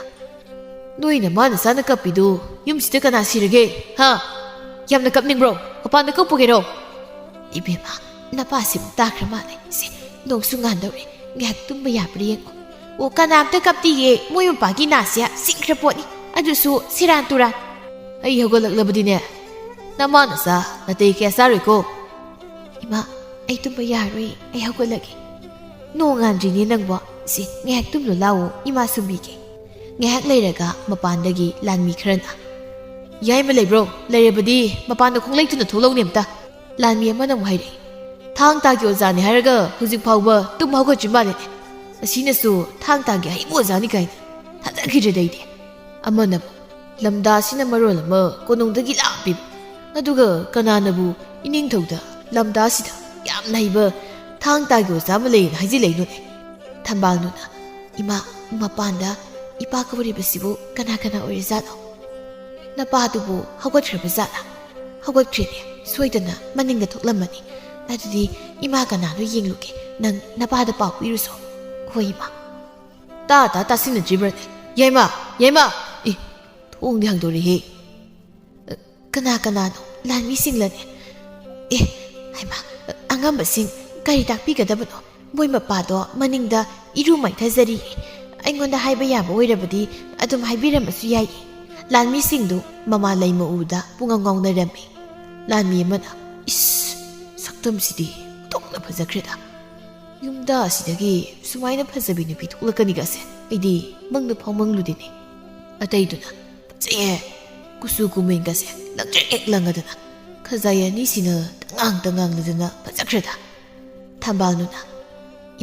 "ꯅꯣꯏ ꯅꯃꯥ ꯅꯆꯥꯅ ꯀꯞꯄꯤꯗꯨ ꯌꯨꯝꯁꯤꯗ ꯀꯅꯥ ꯁꯤꯔꯒꯦ? ꯍꯥ? ꯌꯥꯝꯅ ꯀꯞꯅꯤꯡꯕ꯭ꯔꯣ? ꯃꯄꯥꯟꯗ ꯀꯞꯄꯨꯒꯦꯔꯣ?" "ꯏꯕꯦꯝꯃ, ꯅꯄꯥꯁꯤꯕꯨ ꯇꯥꯈ꯭ꯔ ꯃꯥꯜꯂꯦ꯫ ꯁꯦ, ꯅꯣꯡꯁꯨ ꯉꯥꯟꯗꯧꯔꯦ, ꯉꯥꯏꯍꯥꯛ ꯇꯨꯝꯕ ꯌꯥꯕ꯭ꯔꯥ ꯌꯦꯡꯉꯣ꯫ ꯑꯣ, ꯀꯅꯥꯝꯇ ꯀꯞꯇꯤꯌꯦ꯫ ꯃꯣꯏ ꯃꯄꯥꯒꯤ ꯅꯥꯁꯦ ꯁꯤꯡꯈ꯭ꯔ ꯄꯣꯠꯅꯤ꯫ ꯑꯗꯨꯁꯨ ꯁꯦꯔꯥꯟ ꯇꯨꯔꯥꯟ꯫ ꯑꯩ ꯍꯧꯒꯠꯂꯛꯂꯕꯗꯤꯅꯦ, ꯅꯃꯥ ꯅꯆꯥ ꯅꯥꯇꯩ ꯀꯌꯥ ꯆꯥꯔꯣꯏꯀꯣ꯫ ꯏꯃꯥ, ꯑꯩ ꯇꯨꯝꯕ ꯌꯥꯔꯣꯏ꯫ ꯑꯩ ꯍꯧꯒꯠꯂꯒꯦ꯫ ꯅꯣꯡꯉꯥꯟꯗ꯭ꯔꯤꯅꯦ ꯅꯪꯕꯣ꯫ ꯁꯤ, ꯉꯥꯏꯍꯥꯛ ꯇꯨꯝꯂꯨ ꯂꯥꯛꯑꯣ, ꯏꯃꯥ ꯁꯨꯝꯕꯤꯒꯦ꯫ ꯉꯥꯏꯍꯥꯛ ꯂꯩꯔꯒ ꯃꯄꯥꯟꯗꯒꯤ ꯂꯥꯟꯃꯤ ꯈꯔꯅ, "ꯌꯥꯏꯃ ꯂꯩꯕ꯭ꯔꯣ? ꯂꯩꯔꯕꯗꯤ ꯃꯄꯥꯟꯗ ꯈꯣꯡꯂꯩ ꯊꯨꯅ ꯊꯣꯛꯂꯛꯎꯅꯦ ꯑꯝꯇ"꯫ ꯂꯥꯟꯃꯤ ꯑꯃꯅ ꯑꯃꯨꯛ ꯍꯥꯏꯔꯛꯏ, "ꯊꯥꯡ ꯇꯥꯒꯤ ꯑꯣꯖꯥꯅꯤ ꯍꯥꯏꯔꯒ ꯍꯧꯖꯤꯛ ꯐꯥꯎꯕ ꯇꯨꯝ ꯍꯧꯒꯠꯇ꯭ꯔꯤ ꯃꯥꯜꯂꯦꯅꯦ꯫ ꯑꯁꯤꯅꯁꯨ ꯊꯥꯡ ꯇꯥꯒꯤ ꯑꯍꯩꯕ ꯑꯣꯖꯥꯅꯤ ꯀꯥꯏꯅ ꯊꯥꯖꯈꯤꯗ꯭ꯔꯦꯗ ꯑꯩꯗꯤ"꯫ ꯑꯃꯅ ꯑꯃꯨꯛ, "ꯂꯝꯗꯥꯁꯤꯅ ꯃꯔꯣꯜ ꯑꯃ ꯀꯣꯅꯨꯡꯗꯒꯤ ꯂꯥꯞꯄꯤꯕ, ꯑꯗꯨꯒ ꯀꯅꯥꯅꯕꯨ ꯏꯅꯤꯡꯊꯧꯗ ꯂꯝꯗꯥꯁꯤꯗ ꯌꯥꯝꯅ ꯍꯩꯕ ꯊꯥꯡ ꯇꯥꯒꯤ ꯑꯣꯖꯥ ꯑꯃ ꯂꯩꯌꯦꯅ ꯍꯥꯏꯖꯤꯜꯂꯛꯏꯅꯣꯅꯦ?" ꯊꯝꯕꯥꯜꯅꯨꯅ, "ꯏꯃꯥ, ꯃꯄꯥꯟꯗ ꯏꯄꯥ ꯀꯧꯔꯤꯕꯁꯤꯕꯨ ꯀꯅꯥ ꯀꯅꯥ ꯑꯣꯏꯔꯤꯖꯥꯠꯅꯣ?" "ꯅꯄꯥꯗꯨꯕꯨ ꯍꯧꯒꯠꯈ꯭ꯔꯕ ꯖꯥꯠꯂꯥ?" "ꯍꯧꯒꯠꯈ꯭ꯔꯦꯅꯦ, ꯁꯣꯏꯗꯅ ꯃꯅꯤꯡꯗ ꯊꯣꯛꯂꯝꯃꯅꯤ꯫ ꯑꯗꯨꯗꯤ ꯏꯃꯥ ꯀꯅꯥꯅꯣ ꯌꯦꯡꯂꯨꯒꯦ, ꯅꯪ ꯅꯄꯥꯗ ꯄꯥꯎ ꯄꯤꯔꯨꯁꯣ"꯫ "ꯍꯣꯏ, ꯏꯃꯥ"꯫ ꯇꯥ ꯇꯥ ꯇꯥꯁꯤꯟꯅꯗ꯭ꯔꯤꯕ꯭ꯔꯅꯦ? "ꯌꯥꯏꯃ! ꯌꯥꯏꯃ!" ꯑꯦ, ꯊꯣꯡꯗꯤ ꯍꯥꯡꯗꯣꯔꯦꯍꯦ꯫ "ꯀꯅꯥ ꯀꯅꯥꯅꯣ? ꯂꯥꯟꯃꯤꯁꯤꯡꯂꯅꯦ?" "ꯑꯦ, ꯍꯩꯃꯥ, ꯑꯉꯝꯕꯁꯤꯡ, ꯀꯔꯤ ꯇꯥꯛꯄꯤꯒꯗꯕꯅꯣ? ꯃꯣꯏ ꯃꯄꯥꯗꯣ ꯃꯅꯤꯡꯗ ꯏꯔꯨ ꯃꯥꯏꯊꯖꯔꯤꯌꯦ꯫ ꯑꯩꯉꯣꯟꯗ ꯍꯥꯏꯕ ꯌꯥꯕ ꯑꯣꯏꯔꯕꯗꯤ ꯑꯗꯨꯝ ꯍꯥꯏꯕꯤꯔꯝꯃꯁꯨ ꯌꯥꯏꯌꯦ"꯫ ꯂꯥꯟꯃꯤꯁꯤꯡꯗꯨ ꯃꯃꯥ ꯂꯩꯃ ꯎꯕꯗ ꯄꯨꯡꯉꯥꯎ ꯉꯥꯎꯅꯔꯝꯃꯤ꯫ ꯂꯥꯟꯃꯤ ꯑꯃꯅ, "ꯏꯁ, ꯁꯛꯇꯝꯁꯤꯗꯤ ꯑꯣꯟꯊꯣꯛꯅ ꯐꯖꯈ꯭ꯔꯦꯗ꯫ ꯌꯨꯝꯗ ꯑꯁꯤꯗꯒꯤ ꯁꯨꯃꯥꯏꯅ ꯐꯖꯕꯤ ꯅꯨꯄꯤ ꯊꯣꯛꯂꯛꯀꯅꯤꯒꯁꯦ ꯑꯩꯗꯤ ꯃꯪꯗ ꯐꯥꯎ ꯃꯪꯂꯨꯗꯦꯅꯦ"꯫ ꯑꯇꯩꯗꯨꯅ, "ꯐꯖꯩꯍꯦ, ꯀꯨꯆꯨ ꯀꯨꯃꯦꯟꯒꯁꯦ ꯂꯪꯇ꯭ꯔꯤꯛ ꯍꯦꯛ ꯂꯪꯉꯗꯅ, ꯈꯖꯥꯏ ꯑꯅꯤꯁꯤꯅ ꯇꯉꯥꯡ ꯇꯉꯥꯡꯂꯗꯅ ꯐꯖꯈ꯭ꯔꯦꯗ"꯫ ꯊꯝꯕꯥꯜꯅꯨꯅ,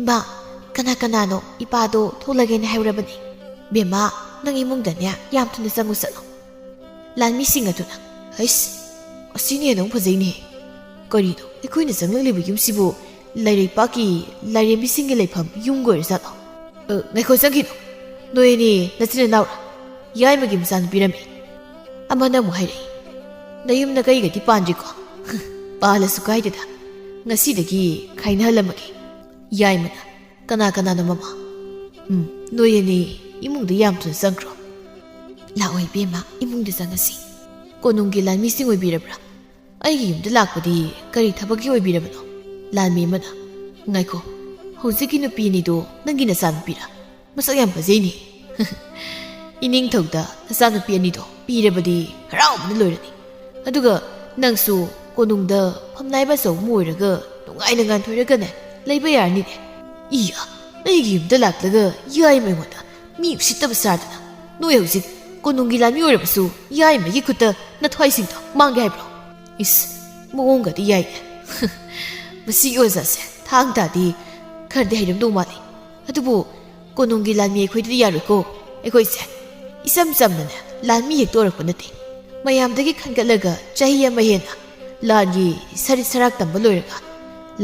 "ꯏꯃꯥ, ꯀꯅꯥ ꯀꯅꯥꯅꯣ ꯏꯄꯥꯗꯣ ꯊꯣꯛꯂꯒꯦꯅ ꯍꯥꯏꯔꯕꯅꯦ? ꯕꯦꯝꯃ, ꯅꯪ ꯏꯃꯨꯡꯗꯅꯦ ꯌꯥꯝ ꯊꯨꯅ ꯆꯪꯉꯨ ꯆꯠꯂꯣ"꯫ ꯂꯥꯟꯃꯤꯁꯤꯡ ꯑꯗꯨꯅ, "ꯍꯩꯁ, ꯑꯁꯤꯅ ꯍꯦꯟꯅ ꯑꯃꯨꯛ ꯐꯖꯩꯅꯦ꯫ ꯀꯔꯤꯅꯣ, ꯑꯩꯈꯣꯏꯅ ꯆꯪꯂꯛꯂꯤꯕ ꯌꯨꯝꯁꯤꯕꯨ ꯂꯥꯏꯔꯩꯄꯥꯛꯀꯤ ꯂꯥꯏꯔꯦꯝꯕꯤꯁꯤꯡꯒꯤ ꯂꯩꯐꯝ ꯌꯨꯝꯒ ꯑꯣꯏꯔꯖꯥꯠꯂꯣ? ꯑ, ꯉꯥꯏꯈꯣ, ꯆꯪꯈꯤꯅꯨ꯫ ꯅꯣꯏ ꯑꯅꯤ ꯅꯆꯤꯟ ꯅꯅꯥꯎꯔ? ꯌꯥꯏꯃꯒꯤ ꯃꯆꯥꯅꯨꯄꯤꯔꯃꯤ"꯫ ꯑꯃꯅ ꯑꯃꯨꯛ ꯍꯥꯏꯔꯛꯏ, "ꯅꯌꯨꯝ ꯅꯀꯩꯒꯗꯤ ꯄꯥꯟꯗ꯭ꯔꯤꯀꯣ?" "ꯄꯥꯜꯂꯁꯨ ꯀꯥꯏꯗꯦꯗ, ꯉꯁꯤꯗꯒꯤ ꯈꯥꯏꯅꯍꯜꯂꯝꯃꯒꯦ"꯫ ꯌꯥꯏꯃꯅ, "ꯀꯅꯥ ꯀꯅꯥꯅꯣ ꯃꯃꯥ? ꯎꯝ, ꯅꯣꯏ ꯑꯅꯤ ꯏꯃꯨꯡꯗ ꯌꯥꯝ ꯊꯨꯅ ꯆꯪꯈ꯭ꯔꯣ"꯫ "ꯂꯥꯛꯑꯣ ꯏꯕꯦꯝꯃ, ꯏꯃꯨꯡꯗ ꯆꯪꯉꯁꯤ"꯫ "ꯀꯣꯅꯨꯡꯒꯤ ꯂꯥꯟꯃꯤꯁꯤꯡ ꯑꯣꯏꯕꯤꯔꯕ꯭ꯔꯥ? ꯑꯩꯒꯤ ꯌꯨꯝꯗ ꯂꯥꯛꯄꯗꯤ ꯀꯔꯤ ꯊꯕꯛꯀꯤ ꯑꯣꯏꯕꯤꯔꯕꯅꯣ?" ꯂꯥꯟꯃꯤ ꯑꯃꯅ, "ꯉꯥꯏꯈꯣ, ꯍꯧꯖꯤꯛꯀꯤ ꯅꯨꯄꯤ ꯑꯅꯤꯗꯣ ꯅꯪꯒꯤ ꯅꯆꯥꯅꯨꯄꯤꯔꯥ?" ꯃꯁꯛ ꯌꯥꯝ ꯐꯖꯩꯅꯦ꯫ ꯏꯅꯤꯡꯊꯧꯗ ꯅꯆꯥꯅꯨꯄꯤ ꯑꯅꯤꯗꯣ ꯄꯤꯔꯕꯗꯤ ꯍꯔꯥꯎꯕꯅ ꯂꯣꯏꯔꯅꯤ꯫ ꯑꯗꯨꯒ ꯅꯪꯁꯨ ꯀꯣꯅꯨꯡꯗ ꯐꯝꯅꯥꯏꯕ ꯑꯆꯧꯕ ꯑꯃ ꯑꯣꯏꯔꯒ ꯅꯨꯡꯉꯥꯏꯅ ꯉꯥꯟꯊꯣꯏꯔꯒꯅꯦ ꯂꯩꯕ ꯌꯥꯔꯅꯤꯅꯦ꯫ ꯏꯌꯥ, ꯑꯩꯒꯤ ꯌꯨꯝꯗ ꯂꯥꯛꯂꯒ ꯌꯥꯏꯃ ꯑꯩꯉꯣꯟꯗ ꯃꯤ ꯎꯁꯤꯠꯇꯕ ꯁꯥꯗꯅ, ꯅꯣꯏ ꯍꯧꯖꯤꯛ ꯀꯣꯅꯨꯡꯒꯤ ꯂꯥꯟꯃꯤ ꯑꯣꯏꯔꯕꯁꯨ ꯌꯥꯏꯃꯒꯤ ꯈꯨꯠꯇ ꯅꯊ꯭ꯋꯥꯏꯁꯤꯡꯗꯣ ꯃꯥꯡꯒꯦ ꯍꯥꯏꯕ꯭ꯔꯣ? ꯏꯁ, ꯃꯑꯣꯡꯒꯗꯤ ꯌꯥꯏꯅꯦ꯫ ꯃꯁꯤꯒꯤ ꯑꯣꯖꯥꯁꯦ ꯊꯥꯡ ꯇꯥꯗꯤ ꯈꯔꯗꯤ ꯍꯩꯔꯝꯗꯧ ꯃꯥꯜꯂꯤ꯫ ꯑꯗꯨꯕꯨ ꯀꯣꯅꯨꯡꯒꯤ ꯂꯥꯟꯃꯤ ꯑꯩꯈꯣꯏꯗꯗꯤ ꯌꯥꯔꯣꯏꯀꯣ꯫ ꯑꯩꯈꯣꯏꯁꯦ ꯏꯆꯝ ꯆꯝꯅꯅꯦ ꯂꯥꯟꯃꯤ ꯍꯦꯛꯇ ꯑꯣꯏꯔꯛꯄ ꯅꯠꯇꯦ꯫ ꯃꯌꯥꯝꯗꯒꯤ ꯈꯟꯒꯠꯂꯒ ꯆꯍꯤ ꯑꯃ ꯍꯦꯟꯅ ꯂꯥꯟꯒꯤ ꯁꯔꯤꯠ ꯁꯔꯥꯛ ꯇꯝꯕ ꯂꯣꯏꯔꯒ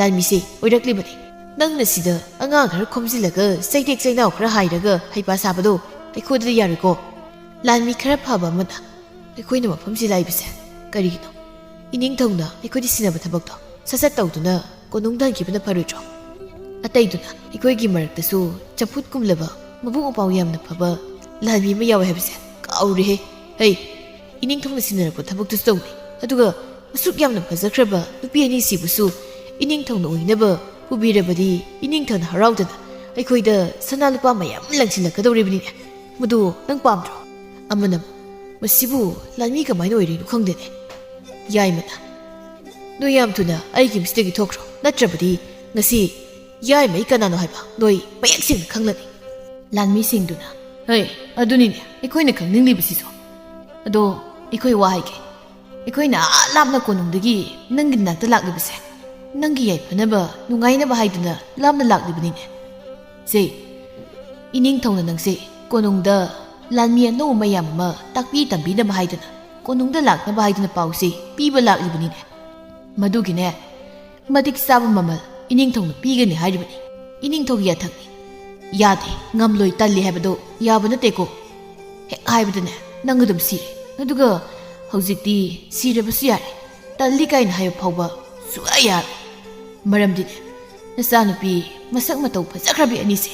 ꯂꯥꯟꯃꯤꯁꯦ ꯑꯣꯏꯔꯛꯂꯤꯕꯅꯤ꯫ ꯅꯪꯅ ꯁꯤꯗ ꯑꯉꯥꯡ ꯈꯔ ꯈꯣꯝꯖꯤꯜꯂꯒ ꯆꯩꯇꯦꯛ ꯆꯩꯅꯥꯎ ꯈꯔ ꯍꯥꯏꯔꯒ ꯍꯩꯄꯥ ꯁꯥꯕꯗꯣ ꯑꯩꯈꯣꯏꯗꯗꯤ ꯌꯥꯔꯣꯏꯀꯣ꯫ ꯂꯥꯟꯃꯤ ꯈꯔ ꯐꯕ ꯑꯃꯅ ꯑꯩꯈꯣꯏꯅ ꯃꯐꯝꯁꯤ ꯂꯥꯛꯏꯕꯁꯦ ꯀꯔꯤꯒꯤꯅꯣ? ꯏꯅꯤꯡꯊꯧꯅ ꯑꯩꯈꯣꯏꯗ ꯁꯤꯟꯅꯕ ꯊꯕꯛꯇꯣ ꯁꯠ ꯁꯠ ꯇꯧꯗꯨꯅ ꯀꯣꯅꯨꯡꯗ ꯍꯟꯈꯤꯕꯅ ꯐꯔꯣꯏꯗ꯭ꯔꯣ? ꯑꯇꯩꯗꯨꯅ ꯑꯩꯈꯣꯏꯒꯤ ꯃꯔꯛꯇꯁꯨ ꯆꯝꯐꯨꯠ ꯀꯨꯝꯂꯕ, ꯃꯕꯨꯛ ꯃꯄꯥꯎ ꯌꯥꯝꯅ ꯐꯕ ꯂꯥꯟꯃꯤ ꯑꯃ ꯌꯥꯎꯋꯦ ꯍꯥꯏꯕꯁꯦ ꯀꯥꯎꯔꯦꯍꯦ꯫ ꯍꯩ, ꯏꯅꯤꯡꯊꯧꯅ ꯁꯤꯟꯅꯔꯛꯄ ꯊꯕꯛꯇꯨꯁꯨ ꯇꯧꯅꯤ꯫ ꯑꯗꯨꯒ ꯑꯁꯨꯛ ꯌꯥꯝꯅ ꯐꯖꯈ꯭ꯔꯕ ꯅꯨꯄꯤ ꯑꯅꯤꯁꯤꯕꯨꯁꯨ ꯏꯅꯤꯡꯊꯧꯅ ꯑꯣꯏꯅꯕ ꯄꯨꯕꯤꯔꯕꯗꯤ ꯏꯅꯤꯡꯊꯧꯅ ꯍꯔꯥꯎꯗꯅ ꯑꯩꯈꯣꯏꯗ ꯁꯅꯥ ꯂꯨꯄꯥ ꯃꯌꯥꯝ ꯂꯪꯁꯤꯜꯂꯛꯀꯗꯧꯔꯤꯕꯅꯤꯅꯦ꯫ ꯃꯗꯨ ꯅꯪ ꯄꯥꯝꯗ꯭ꯔꯣ? ꯑꯃꯅ, "ꯃꯁꯤꯕꯨ ꯂꯥꯟꯃꯤ ꯀꯃꯥꯏꯅ ꯑꯣꯏꯔꯤꯅꯣ ꯈꯪꯗꯦꯅꯦ"꯫ ꯌꯥꯏꯃꯅ, "ꯅꯣꯏ ꯌꯥꯝ ꯊꯨꯅ ꯑꯩꯒꯤ ꯌꯨꯝꯁꯤꯗꯒꯤ ꯊꯣꯛꯈ꯭ꯔꯣ, ꯅꯠꯇ꯭ꯔꯕꯗꯤ ꯉꯁꯤ ꯌꯥꯏꯃꯩ ꯀꯅꯥꯅꯣ ꯍꯥꯏꯕ ꯅꯣꯏ ꯃꯌꯦꯛ ꯁꯦꯡꯅ ꯈꯪꯂꯅꯤ"꯫ ꯂꯥꯟꯃꯤꯁꯤꯡꯗꯨꯅ, "ꯍꯩ, ꯑꯗꯨꯅꯤꯅꯦ ꯑꯩꯈꯣꯏꯅ ꯈꯪꯅꯤꯡꯂꯤꯕꯁꯤꯁꯨ꯫ ꯑꯗꯣ ꯑꯩꯈꯣꯏ ꯋꯥ ꯍꯥꯏꯒꯦ, ꯑꯩꯈꯣꯏꯅ ꯑꯥ ꯂꯥꯞꯅ ꯀꯣꯅꯨꯡꯗꯒꯤ ꯅꯪꯒꯤ ꯅꯥꯛꯇ ꯂꯥꯛꯂꯤꯕꯁꯦ ꯅꯪꯒꯤ ꯌꯥꯏꯐꯅꯕ, ꯅꯨꯡꯉꯥꯏꯅꯕ ꯍꯥꯏꯗꯨꯅ ꯂꯥꯞꯅ ꯂꯥꯛꯂꯤꯕꯅꯤꯅꯦ꯫ ꯁꯦ, ꯏꯅꯤꯡꯊꯧꯅ ꯅꯪꯁꯦ ꯀꯣꯅꯨꯡꯗ ꯂꯥꯟꯃꯤ ꯑꯅꯧꯕ ꯃꯌꯥꯝ ꯑꯃ ꯇꯥꯛꯄꯤ ꯇꯝꯕꯤꯅꯕ ꯍꯥꯏꯗꯅ, ꯀꯣꯅꯨꯡꯗ ꯂꯥꯛꯅꯕ ꯍꯥꯏꯗꯨꯅ ꯄꯥꯎꯁꯦ ꯄꯤꯕ ꯂꯥꯛꯂꯤꯕꯅꯤꯅꯦ꯫ ꯃꯗꯨꯒꯤꯅꯦ ꯃꯇꯤꯛ ꯆꯥꯕ ꯃꯃꯜ ꯏꯅꯤꯡꯊꯧꯅ ꯄꯤꯒꯅꯤ ꯍꯥꯏꯔꯤꯕꯅꯤ꯫ ꯏꯅꯤꯡꯊꯧꯒꯤ ꯌꯥꯊꯪꯅꯤ꯫ ꯌꯥꯗꯦ, ꯉꯝꯂꯣꯏ, ꯇꯜꯂꯤ ꯍꯥꯏꯕꯗꯣ ꯌꯥꯕ ꯅꯠꯇꯦꯀꯣ꯫ ꯍꯦꯛ ꯍꯥꯏꯕꯗꯅꯦ ꯅꯪ ꯑꯗꯨꯝ ꯁꯤꯔꯦ꯫ ꯑꯗꯨꯒ ꯍꯧꯖꯤꯛꯇꯤ ꯁꯤꯔꯕꯁꯨ ꯌꯥꯔꯦ, ꯇꯜꯂꯤ ꯀꯥꯏꯅ ꯍꯥꯏꯕ ꯐꯥꯎꯕ ꯁꯨꯛꯌꯥ ꯌꯥꯔꯣꯏ꯫ ꯃꯔꯝꯗꯤꯅꯦ ꯅꯆꯥꯅꯨꯄꯤ ꯃꯁꯛ ꯃꯇꯧ ꯐꯖꯈ꯭ꯔꯕꯤ ꯑꯅꯤꯁꯦ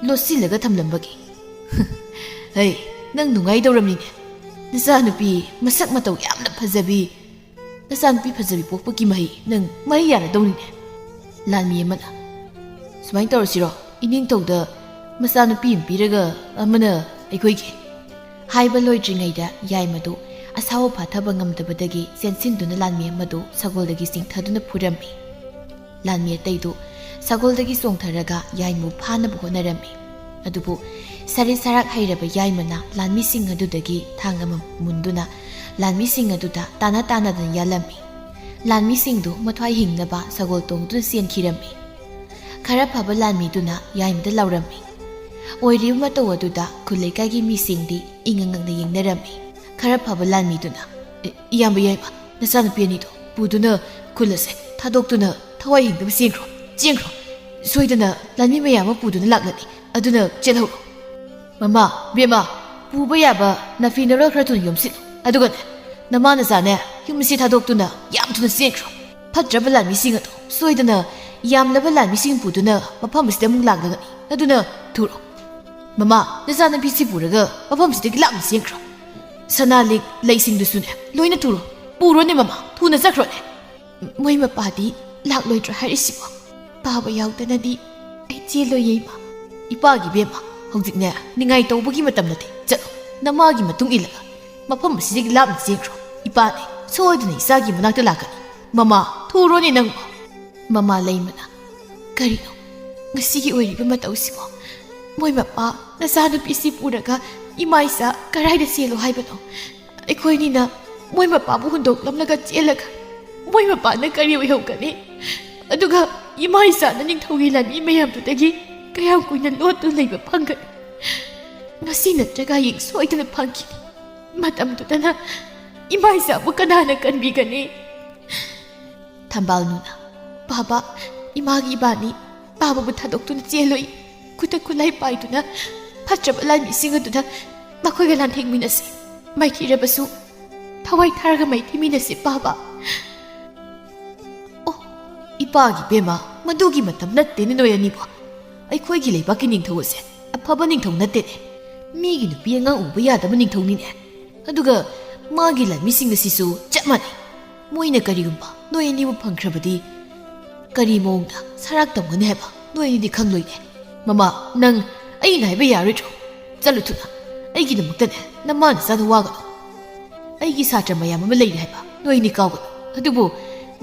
ꯂꯣꯠꯁꯤꯜꯂꯒ ꯊꯝꯂꯝꯕꯒꯤ꯫ ꯍꯩ, ꯅꯪ ꯅꯨꯡꯉꯥꯏꯗꯧꯔꯝꯅꯤꯅꯦ꯫ ꯅꯆꯥꯅꯨꯄꯤ ꯃꯁꯛ ꯃꯇꯧ ꯌꯥꯝꯅ ꯐꯖꯕꯤ, ꯅꯆꯥꯅꯨꯄꯤ ꯐꯖꯕꯤ ꯄꯣꯛꯄꯒꯤ ꯃꯍꯩ ꯅꯪ ꯃꯍꯩ ꯌꯥꯜꯂꯗꯧꯅꯤꯅꯦ꯫ ꯂꯥꯟꯃꯤ ꯑꯃꯅ, "ꯁꯨꯃꯥꯏꯅ ꯇꯧꯔꯁꯤꯔꯣ? ꯏꯅꯤꯡꯊꯧꯗ ꯃꯆꯥꯅꯨꯄꯤ ꯑꯃ ꯄꯤꯔꯒ ꯑꯃꯅ ꯑꯩꯈꯣꯏꯒꯤ꯫ ꯍꯥꯏꯕ ꯂꯣꯏꯗ꯭ꯔꯤꯉꯩꯗ ꯌꯥꯏꯃꯗꯨ ꯑꯁꯥꯎꯕ ꯐꯥꯊꯕ ꯉꯝꯗꯕꯗꯒꯤ ꯆꯦꯟꯁꯤꯟꯗꯨꯅ ꯂꯥꯟꯃꯤ ꯑꯃꯗꯨ ꯁꯒꯣꯜꯗꯒꯤ ꯆꯤꯡꯊꯗꯨꯅ ꯐꯨꯔꯝꯃꯤ꯫ ꯂꯥꯟꯃꯤ ꯑꯇꯩꯗꯨ ꯁꯒꯣꯜꯗꯒꯤ ꯆꯣꯡꯊꯔꯒ ꯌꯥꯏꯃꯕꯨ ꯐꯥꯅꯕ ꯍꯣꯠꯅꯔꯝꯃꯤ꯫ ꯑꯗꯨꯕꯨ ꯁꯔꯤꯠ ꯁꯔꯥꯛ ꯍꯩꯔꯕ ꯌꯥꯏꯃꯅ ꯂꯥꯟꯃꯤꯁꯤꯡ ꯑꯗꯨꯗꯒꯤ ꯊꯥꯡ ꯑꯃ ꯃꯨꯟꯗꯨꯅ ꯂꯥꯟꯃꯤꯁꯤꯡ ꯑꯗꯨꯗ ꯇꯥꯅ ꯇꯥꯅꯗꯅ ꯌꯥꯜꯂꯝꯃꯤ꯫ ꯂꯥꯟꯃꯤꯁꯤꯡꯗꯨ ꯃꯊ꯭ꯋꯥꯏ ꯍꯤꯡꯅꯕ ꯁꯒꯣꯜ ꯇꯣꯡꯗꯨꯅ ꯆꯦꯟꯈꯤꯔꯝꯃꯤ꯫ ꯈꯔ ꯐꯕ ꯂꯥꯟꯃꯤꯗꯨꯅ ꯌꯥꯏꯃꯗ ꯂꯥꯎꯔꯝꯃꯤ꯫ ꯑꯣꯏꯔꯤꯕ ꯃꯇꯧ ꯑꯗꯨꯗ ꯈꯨꯜ ꯂꯩꯀꯥꯏꯒꯤ ꯃꯤꯁꯤꯡꯗꯤ ꯏꯉꯛ ꯉꯛꯅ ꯌꯦꯡꯅꯔꯝꯃꯤ꯫ ꯈꯔ ꯐꯕ ꯂꯥꯟꯃꯤꯗꯨꯅ, "ꯏ-, ꯏꯌꯥꯝꯕ ꯌꯥꯏꯃ, ꯅꯆꯥꯅꯨꯄꯤ ꯑꯅꯤꯗꯣ ꯄꯨꯗꯨꯅ ꯈꯨꯜ ꯑꯁꯦ ꯊꯥꯗꯣꯛꯇꯨꯅ ꯊꯋꯥꯏ ꯍꯤꯡꯅꯕ ꯆꯦꯟꯈ꯭ꯔꯣ, ꯆꯦꯟꯈ꯭ꯔꯣ꯫ ꯁꯣꯏꯗꯅ ꯂꯥꯟꯃꯤ ꯃꯌꯥꯝ ꯑꯃ ꯄꯨꯗꯨꯅ ꯂꯥꯛꯂꯅꯤ, ꯑꯗꯨꯅ ꯆꯦꯜꯍꯧꯔꯣ꯫ ꯃꯃꯥ, ꯕꯦꯝꯃ, ꯄꯨꯕ ꯌꯥꯕ ꯅꯥꯐꯤ ꯅꯔꯣꯜ ꯈꯔ ꯊꯨꯅ ꯌꯣꯝꯁꯤꯜꯂꯨ꯫ ꯑꯗꯨꯒꯅꯦ, ꯅꯃꯥ ꯅꯆꯥꯅꯦ ꯌꯨꯝ ꯑꯁꯤ ꯊꯥꯗꯣꯛꯇꯨꯅ ꯌꯥꯝ ꯊꯨꯅ ꯆꯦꯟꯈ꯭ꯔꯣ꯫ ꯐꯠꯇ꯭ꯔꯕ ꯂꯥꯟꯃꯤꯁꯤꯡ ꯑꯗꯣ ꯁꯣꯏꯗꯅ ꯌꯥꯝꯂꯕ ꯂꯥꯟꯃꯤꯁꯤꯡ ꯄꯨꯗꯨꯅ ꯃꯐꯝ ꯑꯁꯤꯗ ꯑꯃꯨꯛ ꯂꯥꯛꯂꯒꯅꯤ, ꯑꯗꯨꯅ ꯊꯨꯔꯣ꯫ ꯃꯃꯥ, ꯅꯆꯥꯅꯨꯄꯤꯁꯤ ꯄꯨꯔꯒ ꯃꯐꯝꯁꯤꯗꯒꯤ ꯂꯥꯞꯅ ꯆꯦꯟꯈ꯭ꯔꯣ꯫ ꯁꯅꯥ ꯂꯤꯛ ꯂꯩꯁꯤꯡꯗꯨꯁꯨꯅꯦ ꯂꯣꯏꯅ ꯊꯨꯔꯣ꯫ ꯄꯨꯔꯣꯅꯦ ꯃꯃꯥ, ꯊꯨꯅ ꯆꯠꯈ꯭ꯔꯣꯅꯦ꯫ ꯃꯣꯏ ꯃꯄꯥꯗꯤ ꯂꯥꯛꯂꯣꯏꯗ꯭ꯔꯣ ꯍꯥꯏꯔꯤꯁꯤꯕꯣ? ꯄꯥꯕ ꯌꯥꯎꯗꯅꯗꯤ ꯑꯩ ꯆꯦꯜꯂꯣꯏꯌꯦ, ꯏꯃꯥ꯫ ꯏꯄꯥꯒꯤ ꯕꯦꯝꯃ, ꯍꯧꯖꯤꯛꯅꯦ ꯅꯤꯡꯉꯥꯏ ꯇꯧꯕꯒꯤ ꯃꯇꯝ ꯅꯠꯇꯦ꯫ ꯆꯠꯂꯣ, ꯅꯃꯥꯒꯤ ꯃꯇꯨꯡ ꯏꯜꯂꯒ ꯃꯐꯝ ꯑꯁꯤꯗꯒꯤ ꯂꯥꯞꯅ ꯆꯦꯟꯈ꯭ꯔꯣ꯫ ꯏꯄꯥꯅꯦ ꯁꯣꯏꯗꯅ ꯏꯆꯥꯒꯤ ꯃꯅꯥꯛꯇ ꯂꯥꯛꯀꯅꯤ꯫ ꯃꯃꯥ, ꯊꯨꯔꯣꯅꯦ ꯅꯪꯕꯣ꯫ ꯃꯃꯥ ꯂꯩꯃꯅ, "ꯀꯔꯤꯅꯣ ꯉꯁꯤꯒꯤ ꯑꯣꯏꯔꯤꯕ ꯃꯇꯧꯁꯤꯕꯣ? ꯃꯣꯏ ꯃꯄꯥ ꯅꯆꯥꯅꯨꯄꯤꯁꯤ ꯄꯨꯔꯒ ꯏꯃꯥ ꯏꯆꯥ ꯀꯔꯥꯏꯗ ꯆꯦꯜꯂꯣ ꯍꯥꯏꯕꯅꯣ? ꯑꯩꯈꯣꯏꯅꯤꯅ ꯃꯣꯏ ꯃꯄꯥꯕꯨ ꯍꯨꯟꯗꯣꯛꯂꯝꯂꯒ ꯆꯦꯜꯂꯒ ꯃꯣꯏ ꯃꯄꯥꯅ ꯀꯔꯤ ꯑꯣꯏꯍꯧꯒꯅꯤ? ꯑꯗꯨꯒ ꯏꯃꯥ ꯏꯆꯥꯅ ꯅꯤꯡꯊꯧꯒꯤ ꯂꯥꯟꯃꯤ ꯃꯌꯥꯝꯗꯨꯗꯒꯤ ꯀꯌꯥꯝ ꯀꯨꯏꯅ ꯂꯣꯠꯇꯨꯅ ꯂꯩꯕ ꯐꯪꯒꯅꯤ? ꯉꯁꯤ ꯅꯠꯇ꯭ꯔꯒ ꯍꯌꯦꯡ ꯁꯣꯏꯗꯅ ꯐꯪꯈꯤꯅꯤ꯫ ꯃꯇꯝꯗꯨꯗꯅ ꯏꯃꯥ ꯏꯆꯥꯕꯨ ꯀꯅꯥꯅ ꯀꯟꯕꯤꯒꯅꯤ?" ꯊꯝꯕꯥꯜꯅꯨꯅ, "ꯕꯥꯕꯥ, ꯏꯃꯥꯒꯤ ꯏꯕꯥꯅꯤ ꯕꯥꯕꯥꯕꯨ ꯊꯥꯗꯣꯛꯇꯨꯅ ꯆꯦꯜꯂꯨꯏ꯫ ꯈꯨꯠꯇ ꯈꯨꯠꯂꯥꯏ ꯄꯥꯏꯗꯨꯅ ꯐꯠꯇ꯭ꯔꯕ ꯂꯥꯟꯃꯤꯁꯤꯡ ꯑꯗꯨꯗ ꯃꯈꯣꯏꯒ ꯂꯥꯟꯊꯦꯡꯃꯤꯟꯅꯁꯤ꯫ ꯃꯥꯏꯊꯤꯔꯕꯁꯨ ꯊꯋꯥꯏ ꯊꯥꯔꯒ ꯃꯥꯏꯊꯤꯃꯤꯟꯅꯁꯤ, ꯕꯥꯕꯥ꯫" "ꯑꯣ, ꯏꯄꯥꯒꯤ ꯕꯦꯝꯃ, ꯃꯗꯨꯒꯤ ꯃꯇꯝ ꯅꯠꯇꯦꯅꯦ ꯅꯣꯏ ꯑꯅꯤꯕꯨ꯫ ꯑꯩꯈꯣꯏꯒꯤ ꯂꯩꯕꯥꯛꯀꯤ ꯅꯤꯡꯊꯧ ꯑꯁꯦ ꯑꯐꯕ ꯅꯤꯡꯊꯧ ꯅꯠꯇꯦꯅꯦ꯫ ꯃꯤꯒꯤ ꯅꯨꯄꯤ ꯑꯉꯥꯡ ꯎꯕ ꯌꯥꯗꯕ ꯅꯤꯡꯊꯧꯅꯤꯅꯦ꯫ ꯑꯗꯨꯒ ꯃꯥꯒꯤ ꯂꯥꯟꯃꯤꯁꯤꯡ ꯑꯁꯤꯁꯨ ꯆꯞ ꯃꯥꯟꯅꯩ꯫ ꯃꯣꯏꯅ ꯀꯔꯤꯒꯨꯝꯕ ꯅꯣꯏ ꯑꯅꯤꯕꯨ ꯐꯪꯈ꯭ꯔꯕꯗꯤ ꯀꯔꯤ ꯃꯑꯣꯡꯗ ꯁꯔꯥꯛ ꯇꯝꯒꯅꯤ ꯍꯥꯏꯕ ꯅꯣꯏ ꯑꯅꯤꯗꯤ ꯈꯪꯂꯣꯏꯅꯦ꯫ ꯃꯃꯥ, ꯅꯪ ꯑꯩꯅ ꯍꯥꯏꯕ ꯌꯥꯔꯣꯏꯗ꯭ꯔꯣ? ꯆꯠꯂꯨ ꯊꯨꯅ꯫ ꯑꯩꯒꯤꯗꯃꯛꯇꯅꯦ ꯅꯃꯥ ꯅꯆꯥꯗꯣ ꯋꯥꯒꯅꯨ꯫ ꯑꯩꯒꯤ ꯁꯥꯇ꯭ꯔ ꯃꯌꯥꯝ ꯑꯃ ꯂꯩꯔꯤ ꯍꯥꯏꯕ ꯅꯣꯏ ꯑꯅꯤ ꯀꯥꯎꯒꯅꯨ꯫ ꯑꯗꯨꯕꯨ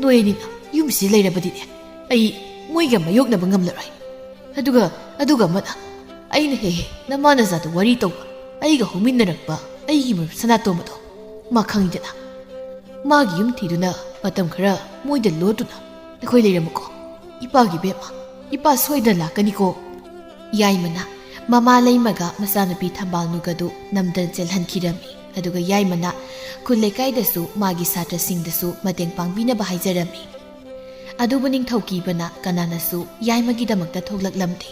ꯅꯣꯏ ꯑꯅꯤꯅ ꯌꯨꯝꯁꯤꯗ ꯂꯩꯔꯕꯗꯤꯅꯦ, ꯑꯩ ꯃꯣꯏꯒ ꯃꯥꯌꯣꯛꯅꯕ ꯉꯝꯂꯔꯣꯏ꯫ ꯑꯗꯨꯒ, ꯑꯗꯨꯒ ꯑꯃꯅ, ꯑꯩꯅ ꯍꯦꯛ ꯍꯦꯛ ꯅꯃꯥ ꯅꯆꯥꯗꯣ ꯋꯥꯔꯤ ꯇꯧꯕ, ꯑꯩꯒ ꯍꯧꯃꯤꯟꯅꯔꯛꯄ ꯑꯩꯒꯤ ꯃꯔꯨꯞ ꯁꯅꯥꯇꯣꯝꯕꯗꯣ, ꯃꯥ ꯈꯪꯉꯤꯗꯅ꯫ ꯃꯥꯒꯤ ꯌꯨꯝ ꯊꯤꯗꯨꯅ ꯃꯇꯝ ꯈꯔ ꯃꯣꯏꯗ ꯂꯣꯠꯇꯨꯅ ꯑꯩꯈꯣꯏ ꯂꯩꯔꯝꯃꯨꯀꯣ꯫ ꯏꯄꯥꯒꯤ ꯕꯦꯝꯃ, ꯏꯄꯥ ꯁꯣꯏꯗꯅ ꯂꯥꯛꯀꯅꯤꯀꯣ꯫ ꯌꯥꯏꯃꯅ ꯃꯃꯥ ꯂꯩꯃꯒ ꯃꯆꯥꯅꯨꯄꯤ ꯊꯝꯕꯥꯜꯅꯨꯒꯗꯨ ꯅꯝꯗꯅ ꯆꯦꯜꯍꯟꯈꯤꯔꯝꯃꯤ꯫ ꯑꯗꯨꯒ ꯌꯥꯏꯃꯅ ꯈꯨꯜ ꯂꯩꯀꯥꯏꯗꯁꯨ ꯃꯥꯒꯤ ꯁꯥꯇ꯭ꯔꯁꯤꯡꯗꯁꯨ ꯃꯇꯦꯡ ꯄꯥꯡꯕꯤꯅꯕ ꯍꯥꯏꯖꯔꯝꯃꯤ꯫ ꯑꯗꯨꯕꯨ ꯅꯤꯡꯊꯧꯀꯤꯕꯅ ꯀꯅꯥꯅꯁꯨ ꯌꯥꯏꯃꯒꯤꯗꯃꯛꯇ ꯊꯣꯛꯂꯛꯂꯝꯗꯦ꯫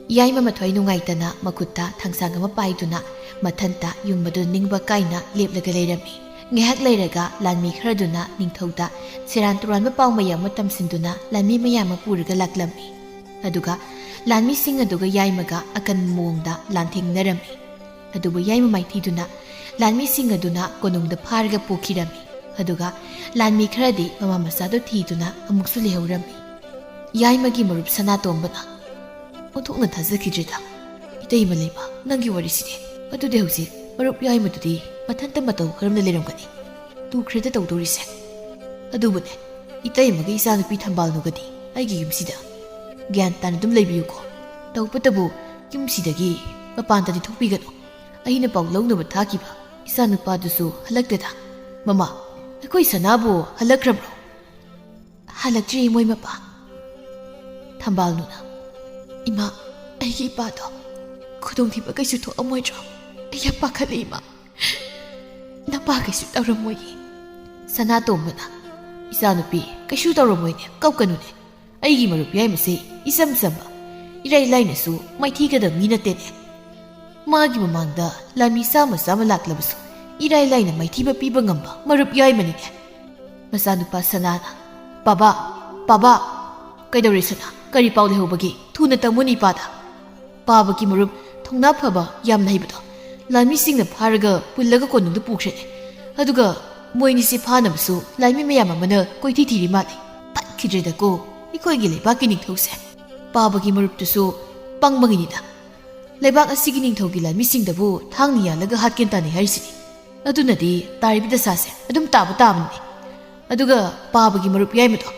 ꯌꯥꯏꯃ ꯃꯊ꯭ꯋꯥꯏ ꯅꯨꯡꯉꯥꯏꯇꯅ ꯃꯈꯨꯠꯇ ꯊꯥꯡꯁꯥꯡ ꯑꯃ ꯄꯥꯏꯗꯨꯅ ꯃꯊꯟꯇ ꯌꯨꯝ ꯑꯗꯨ ꯅꯤꯡꯕ ꯀꯥꯏꯅ ꯂꯦꯞꯂꯒ ꯂꯩꯔꯝꯃꯤ꯫ ꯉꯥꯏꯍꯥꯛ ꯂꯩꯔꯒ ꯂꯥꯟꯃꯤ ꯈꯔꯗꯨꯅ ꯅꯤꯡꯊꯧꯗ ꯁꯦꯔꯥꯟ ꯇꯨꯔꯥꯟꯕ ꯄꯥꯎ ꯃꯌꯥꯝ ꯑꯃ ꯇꯝꯁꯤꯟꯗꯨꯅ ꯂꯥꯟꯃꯤ ꯃꯌꯥꯝ ꯑꯃ ꯄꯨꯔꯒ ꯂꯥꯛꯂꯝꯃꯤ꯫ ꯑꯗꯨꯒ ꯂꯥꯟꯃꯤꯁꯤꯡ ꯑꯗꯨꯒ ꯌꯥꯏꯃꯒ ꯑꯀꯟꯕ ꯃꯑꯣꯡꯗ ꯂꯥꯟꯊꯦꯡꯅꯔꯝꯃꯤ꯫ ꯑꯗꯨꯕꯨ ꯌꯥꯏꯃ ꯃꯥꯏꯊꯤꯗꯨꯅ ꯂꯥꯟꯃꯤꯁꯤꯡ ꯑꯗꯨꯅ ꯀꯣꯅꯨꯡꯗ ꯐꯥꯔꯒ ꯄꯨꯈꯤꯔꯝꯃꯤ꯫ ꯑꯗꯨꯒ ꯂꯥꯟꯃꯤ ꯈꯔꯗꯤ ꯃꯃꯥ ꯃꯆꯥꯗꯨ ꯊꯤꯗꯨꯅ ꯑꯃꯨꯛꯁꯨ ꯂꯩꯍꯧꯔꯝꯃꯤ꯫ ꯌꯥꯏꯃꯒꯤ ꯃꯔꯨꯞ ꯁꯅꯥꯇꯣꯝꯕꯅ, "ꯑꯣꯟꯊꯣꯛꯅ ꯊꯥꯖꯈꯤꯗ꯭ꯔꯦꯗ, ꯏꯇꯩꯃ ꯂꯩꯃ, ꯅꯪꯒꯤ ꯋꯥꯔꯤꯁꯤꯗꯤ꯫ ꯑꯗꯨꯗꯤ ꯍꯧꯖꯤꯛ ꯃꯔꯨꯞ ꯌꯥꯏꯃꯗꯨꯗꯤ ꯃꯊꯟꯇ ꯃꯇꯧ ꯀꯔꯝꯅ ꯂꯩꯔꯝꯒꯅꯤ? ꯇꯨꯈ꯭ꯔꯦꯗ ꯇꯧꯗꯣꯔꯤꯁꯦ꯫ ꯑꯗꯨꯕꯨꯅꯦ, ꯏꯇꯩꯃꯒ ꯏꯆꯥꯅꯨꯄꯤ ꯊꯝꯕꯥꯜꯅꯨꯒꯗꯤ ꯑꯩꯒꯤ ꯌꯨꯝꯁꯤꯗ ꯒ꯭ꯌꯥꯟ ꯇꯥꯅ ꯑꯗꯨꯝ ꯂꯩꯕꯤꯌꯨꯀꯣ꯫ ꯇꯧꯕꯇꯕꯨ ꯌꯨꯝꯁꯤꯗꯒꯤ ꯃꯄꯥꯟꯗꯗꯤ ꯊꯣꯛꯄꯤꯒꯅꯨ꯫ ꯑꯩꯅ ꯄꯥꯎ ꯂꯧꯅꯕ ꯊꯥꯈꯤꯕ ꯏꯆꯥꯅꯨꯄꯥꯗꯨꯁꯨ ꯍꯜꯂꯛꯇꯦꯗ꯫ ꯃꯃꯥ, ꯑꯩꯈꯣꯏ ꯁꯅꯥꯕꯨ ꯍꯜꯂꯛꯈ꯭ꯔꯕ꯭ꯔꯣ?" "ꯍꯜꯂꯛꯇ꯭ꯔꯤ ꯏꯃꯣꯏ ꯃꯄꯥ꯫" ꯊꯝꯕꯥꯜꯅꯨꯅ, "ꯏꯃꯥ, ꯑꯩꯒꯤ ꯏꯄꯥꯗꯣ ꯈꯨꯗꯣꯡꯊꯤꯕ ꯀꯩꯁꯨ ꯊꯣꯛꯑꯝꯃꯣꯏꯗ꯭ꯔꯣ? ꯑꯩ ꯌꯥꯝ ꯄꯥꯈꯠꯂꯤ ꯏꯃꯥ꯫" "ꯅꯄꯥ ꯀꯩꯁꯨ ꯇꯧꯔꯝꯃꯣꯏꯌꯦ꯫" ꯁꯅꯥꯇꯣꯝꯕꯅ, "ꯏꯆꯥꯅꯨꯄꯤ, ꯀꯩꯁꯨ ꯇꯧꯔꯝꯃꯣꯏꯅꯦ, ꯀꯞꯀꯅꯨꯅꯦ꯫ ꯑꯩꯒꯤ ꯃꯔꯨꯞ ꯌꯥꯏꯃꯁꯦ ꯏꯆꯝ ꯆꯝꯕ, ꯏꯔꯥꯏ ꯂꯥꯏꯅꯁꯨ ꯃꯥꯏꯊꯤꯒꯗꯕ ꯃꯤ ꯅꯠꯇꯦꯅꯦ꯫ ꯃꯥꯒꯤ ꯃꯃꯥꯡꯗ ꯂꯥꯟꯃꯤ ꯆꯥꯝꯃ ꯆꯥꯝꯃ ꯂꯥꯛꯂꯕꯁꯨ ꯏꯔꯥꯏ ꯂꯥꯏꯅ ꯃꯥꯏꯊꯤꯕ ꯄꯤꯕ ꯉꯝꯕ ꯃꯔꯨꯞ ꯌꯥꯏꯃꯅꯤꯅꯦ꯫" ꯃꯆꯥꯅꯨꯄꯥ ꯁꯅꯥꯅ, "ꯄꯥꯕꯥ, ꯄꯥꯕꯥ!" "ꯀꯩꯗꯧꯔꯦ ꯁꯅꯥ? ꯀꯔꯤ ꯄꯥꯎ ꯂꯩꯍꯧꯕꯒꯦ? ꯊꯨꯅ ꯇꯝꯃꯨꯅꯦ ꯏꯄꯥꯗ꯫" "ꯄꯥꯕꯒꯤ ꯃꯔꯨꯞ ꯊꯧꯅꯥ ꯐꯕ ꯌꯥꯝꯅ ꯍꯩꯕꯗꯣ ꯂꯥꯟꯃꯤꯁꯤꯡꯅ ꯐꯥꯔꯒ ꯄꯨꯜꯂꯒ ꯀꯣꯅꯨꯡꯗ ꯄꯨꯈ꯭ꯔꯦꯅꯦ꯫ ꯑꯗꯨꯒ ꯃꯣꯏꯅꯤꯁꯦ ꯐꯥꯅꯕꯁꯨ ꯂꯥꯟꯃꯤ ꯃꯌꯥꯝ ꯑꯃꯅ ꯀꯣꯏꯊꯤ ꯊꯤꯔꯤ ꯃꯥꯜꯂꯦ꯫ ꯇꯠꯈꯤꯗ꯭ꯔꯦꯗꯀꯣ ꯑꯩꯈꯣꯏꯒꯤ ꯂꯩꯕꯥꯛꯀꯤ ꯅꯤꯡꯊꯧꯁꯦ꯫ ꯄꯥꯕꯒꯤ ꯃꯔꯨꯞꯇꯨꯁꯨ ꯄꯪꯕꯒꯤꯅꯤꯗ꯫ ꯂꯩꯕꯥꯛ ꯑꯁꯤꯒꯤ ꯅꯤꯡꯊꯧꯒꯤ ꯂꯥꯟꯃꯤꯁꯤꯡꯗꯕꯨ ꯊꯥꯡꯅ ꯌꯥꯜꯂꯒ ꯍꯥꯠꯀꯦꯅ ꯇꯥꯟꯅꯩ ꯍꯥꯏꯔꯤꯁꯤꯗꯤ꯫ ꯑꯗꯨꯅꯗꯤ ꯇꯥꯔꯤꯕ ꯗꯁꯥꯁꯦ ꯑꯗꯨꯝ ꯇꯥꯕ ꯇꯥꯕꯅꯤ꯫ ꯑꯗꯨꯒ ꯄꯥꯕꯒꯤ ꯃꯔꯨꯞ ꯌꯥꯏꯃꯗꯣ,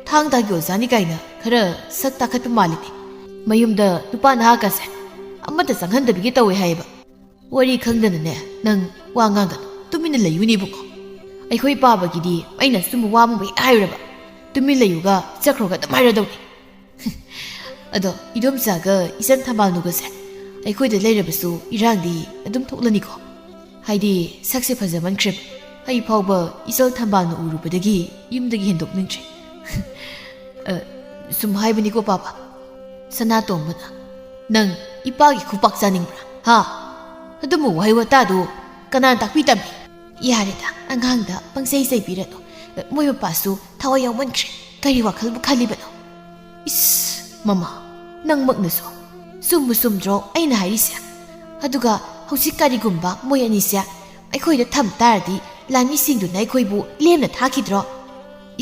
ꯊꯥꯡ ꯇꯥꯒꯤ ꯑꯣꯖꯥꯅꯤ ꯀꯥꯏꯅ ꯈꯔ ꯁꯛ ꯇꯥꯈꯠꯄ ꯃꯥꯜꯂꯤꯅꯦ꯫ ꯃꯌꯨꯝꯗ ꯅꯨꯄꯥ ꯅꯍꯥꯀꯥꯁꯦ ꯑꯃꯠꯇ ꯆꯪꯍꯟꯗꯕꯤꯒꯦ ꯇꯧꯋꯦ ꯍꯥꯏꯌꯦꯕ꯫ ꯋꯥꯔꯤ ꯈꯪꯗꯅꯅꯦ, ꯅꯪ ꯋꯥ ꯉꯥꯡꯒꯅꯨ, ꯇꯨꯃꯤꯟꯅ ꯂꯩꯌꯨꯅꯦ ꯏꯕꯨꯡꯉꯣ꯫ ꯑꯩꯈꯣꯏ ꯄꯥꯕꯒꯤꯗꯤ ꯑꯩꯅ ꯑꯆꯨꯝꯕ ꯋꯥ ꯑꯃꯕꯨ ꯍꯦꯛ ꯍꯥꯏꯔꯨꯔꯕ, ꯇꯨꯃꯤꯟ ꯂꯩꯌꯨꯒ ꯆꯠꯈ꯭ꯔꯣꯒ ꯑꯗꯨꯝ ꯍꯥꯏꯔꯗꯧꯅꯤ꯫ ꯑꯗꯣ ꯏꯗꯣꯝꯆꯥꯒ ꯏꯆꯟ ꯊꯝꯕꯥꯜꯅꯨꯒꯁꯦ ꯑꯩꯈꯣꯏꯗ ꯂꯩꯔꯕꯁꯨ ꯏꯔꯥꯡꯗꯤ ꯑꯗꯨꯝ ꯊꯣꯛꯂꯅꯤꯀꯣ꯫ ꯍꯥꯏꯗꯤ ꯁꯛꯁꯦ ꯐꯖꯃꯟꯈ꯭ꯔꯦ꯫ ꯑꯩ ꯐꯥꯎꯕ ꯏꯆꯜ ꯊꯝꯕꯥꯜꯅꯨ ꯎꯔꯨꯕꯗꯒꯤ ꯌꯨꯝꯗꯒꯤ ꯍꯦꯟꯗꯣꯛꯅꯤꯡꯗ꯭ꯔꯦ꯫ ꯑ, ꯁꯨꯝ ꯍꯥꯏꯕꯅꯤꯀꯣ ꯄꯥꯕ꯫ ꯁꯅꯥꯇꯣꯝꯕꯅ, "ꯅꯪ ꯏꯄꯥꯒꯤ ꯈꯨꯄꯥꯛ ꯆꯥꯅꯤꯡꯕ꯭ꯔꯥ? ꯍꯥ? ꯑꯗꯨꯝꯕ ꯋꯥꯍꯩ ꯋꯥꯇꯥꯗꯨ ꯀꯅꯥꯅ ꯇꯥꯛꯄꯤ ꯇꯝꯕꯤ?" "ꯌꯥꯔꯦꯗ, ꯑꯉꯥꯡꯗ ꯄꯪꯆꯩ ꯆꯩꯕꯤꯔꯅꯨ꯫ ꯃꯣꯏ ꯃꯄꯥꯁꯨ ꯊꯋꯥꯏ ꯌꯥꯎꯃꯟꯈ꯭ꯔꯦ꯫ ꯀꯔꯤ ꯋꯥꯈꯜꯕꯨ ꯈꯜꯂꯤꯕꯅꯣ?" "ꯏꯁ, ꯃꯃꯥ, ꯅꯪꯃꯛꯅꯁꯨ꯫ ꯆꯨꯝꯕꯨ ꯆꯨꯝꯗ꯭ꯔꯣ ꯑꯩꯅ ꯍꯥꯏꯔꯤꯁꯦ? ꯑꯗꯨꯒ ꯍꯧꯖꯤꯛ ꯀꯔꯤꯒꯨꯝꯕ ꯃꯣꯏ ꯑꯅꯤꯁꯦ ꯑꯩꯈꯣꯏꯗ ꯊꯝ ꯇꯥꯔꯗꯤ ꯂꯥꯟꯃꯤꯁꯤꯡꯗꯨꯅ ꯑꯩꯈꯣꯏꯕꯨ ꯂꯦꯝꯅ ꯊꯥꯈꯤꯗ꯭ꯔꯣ?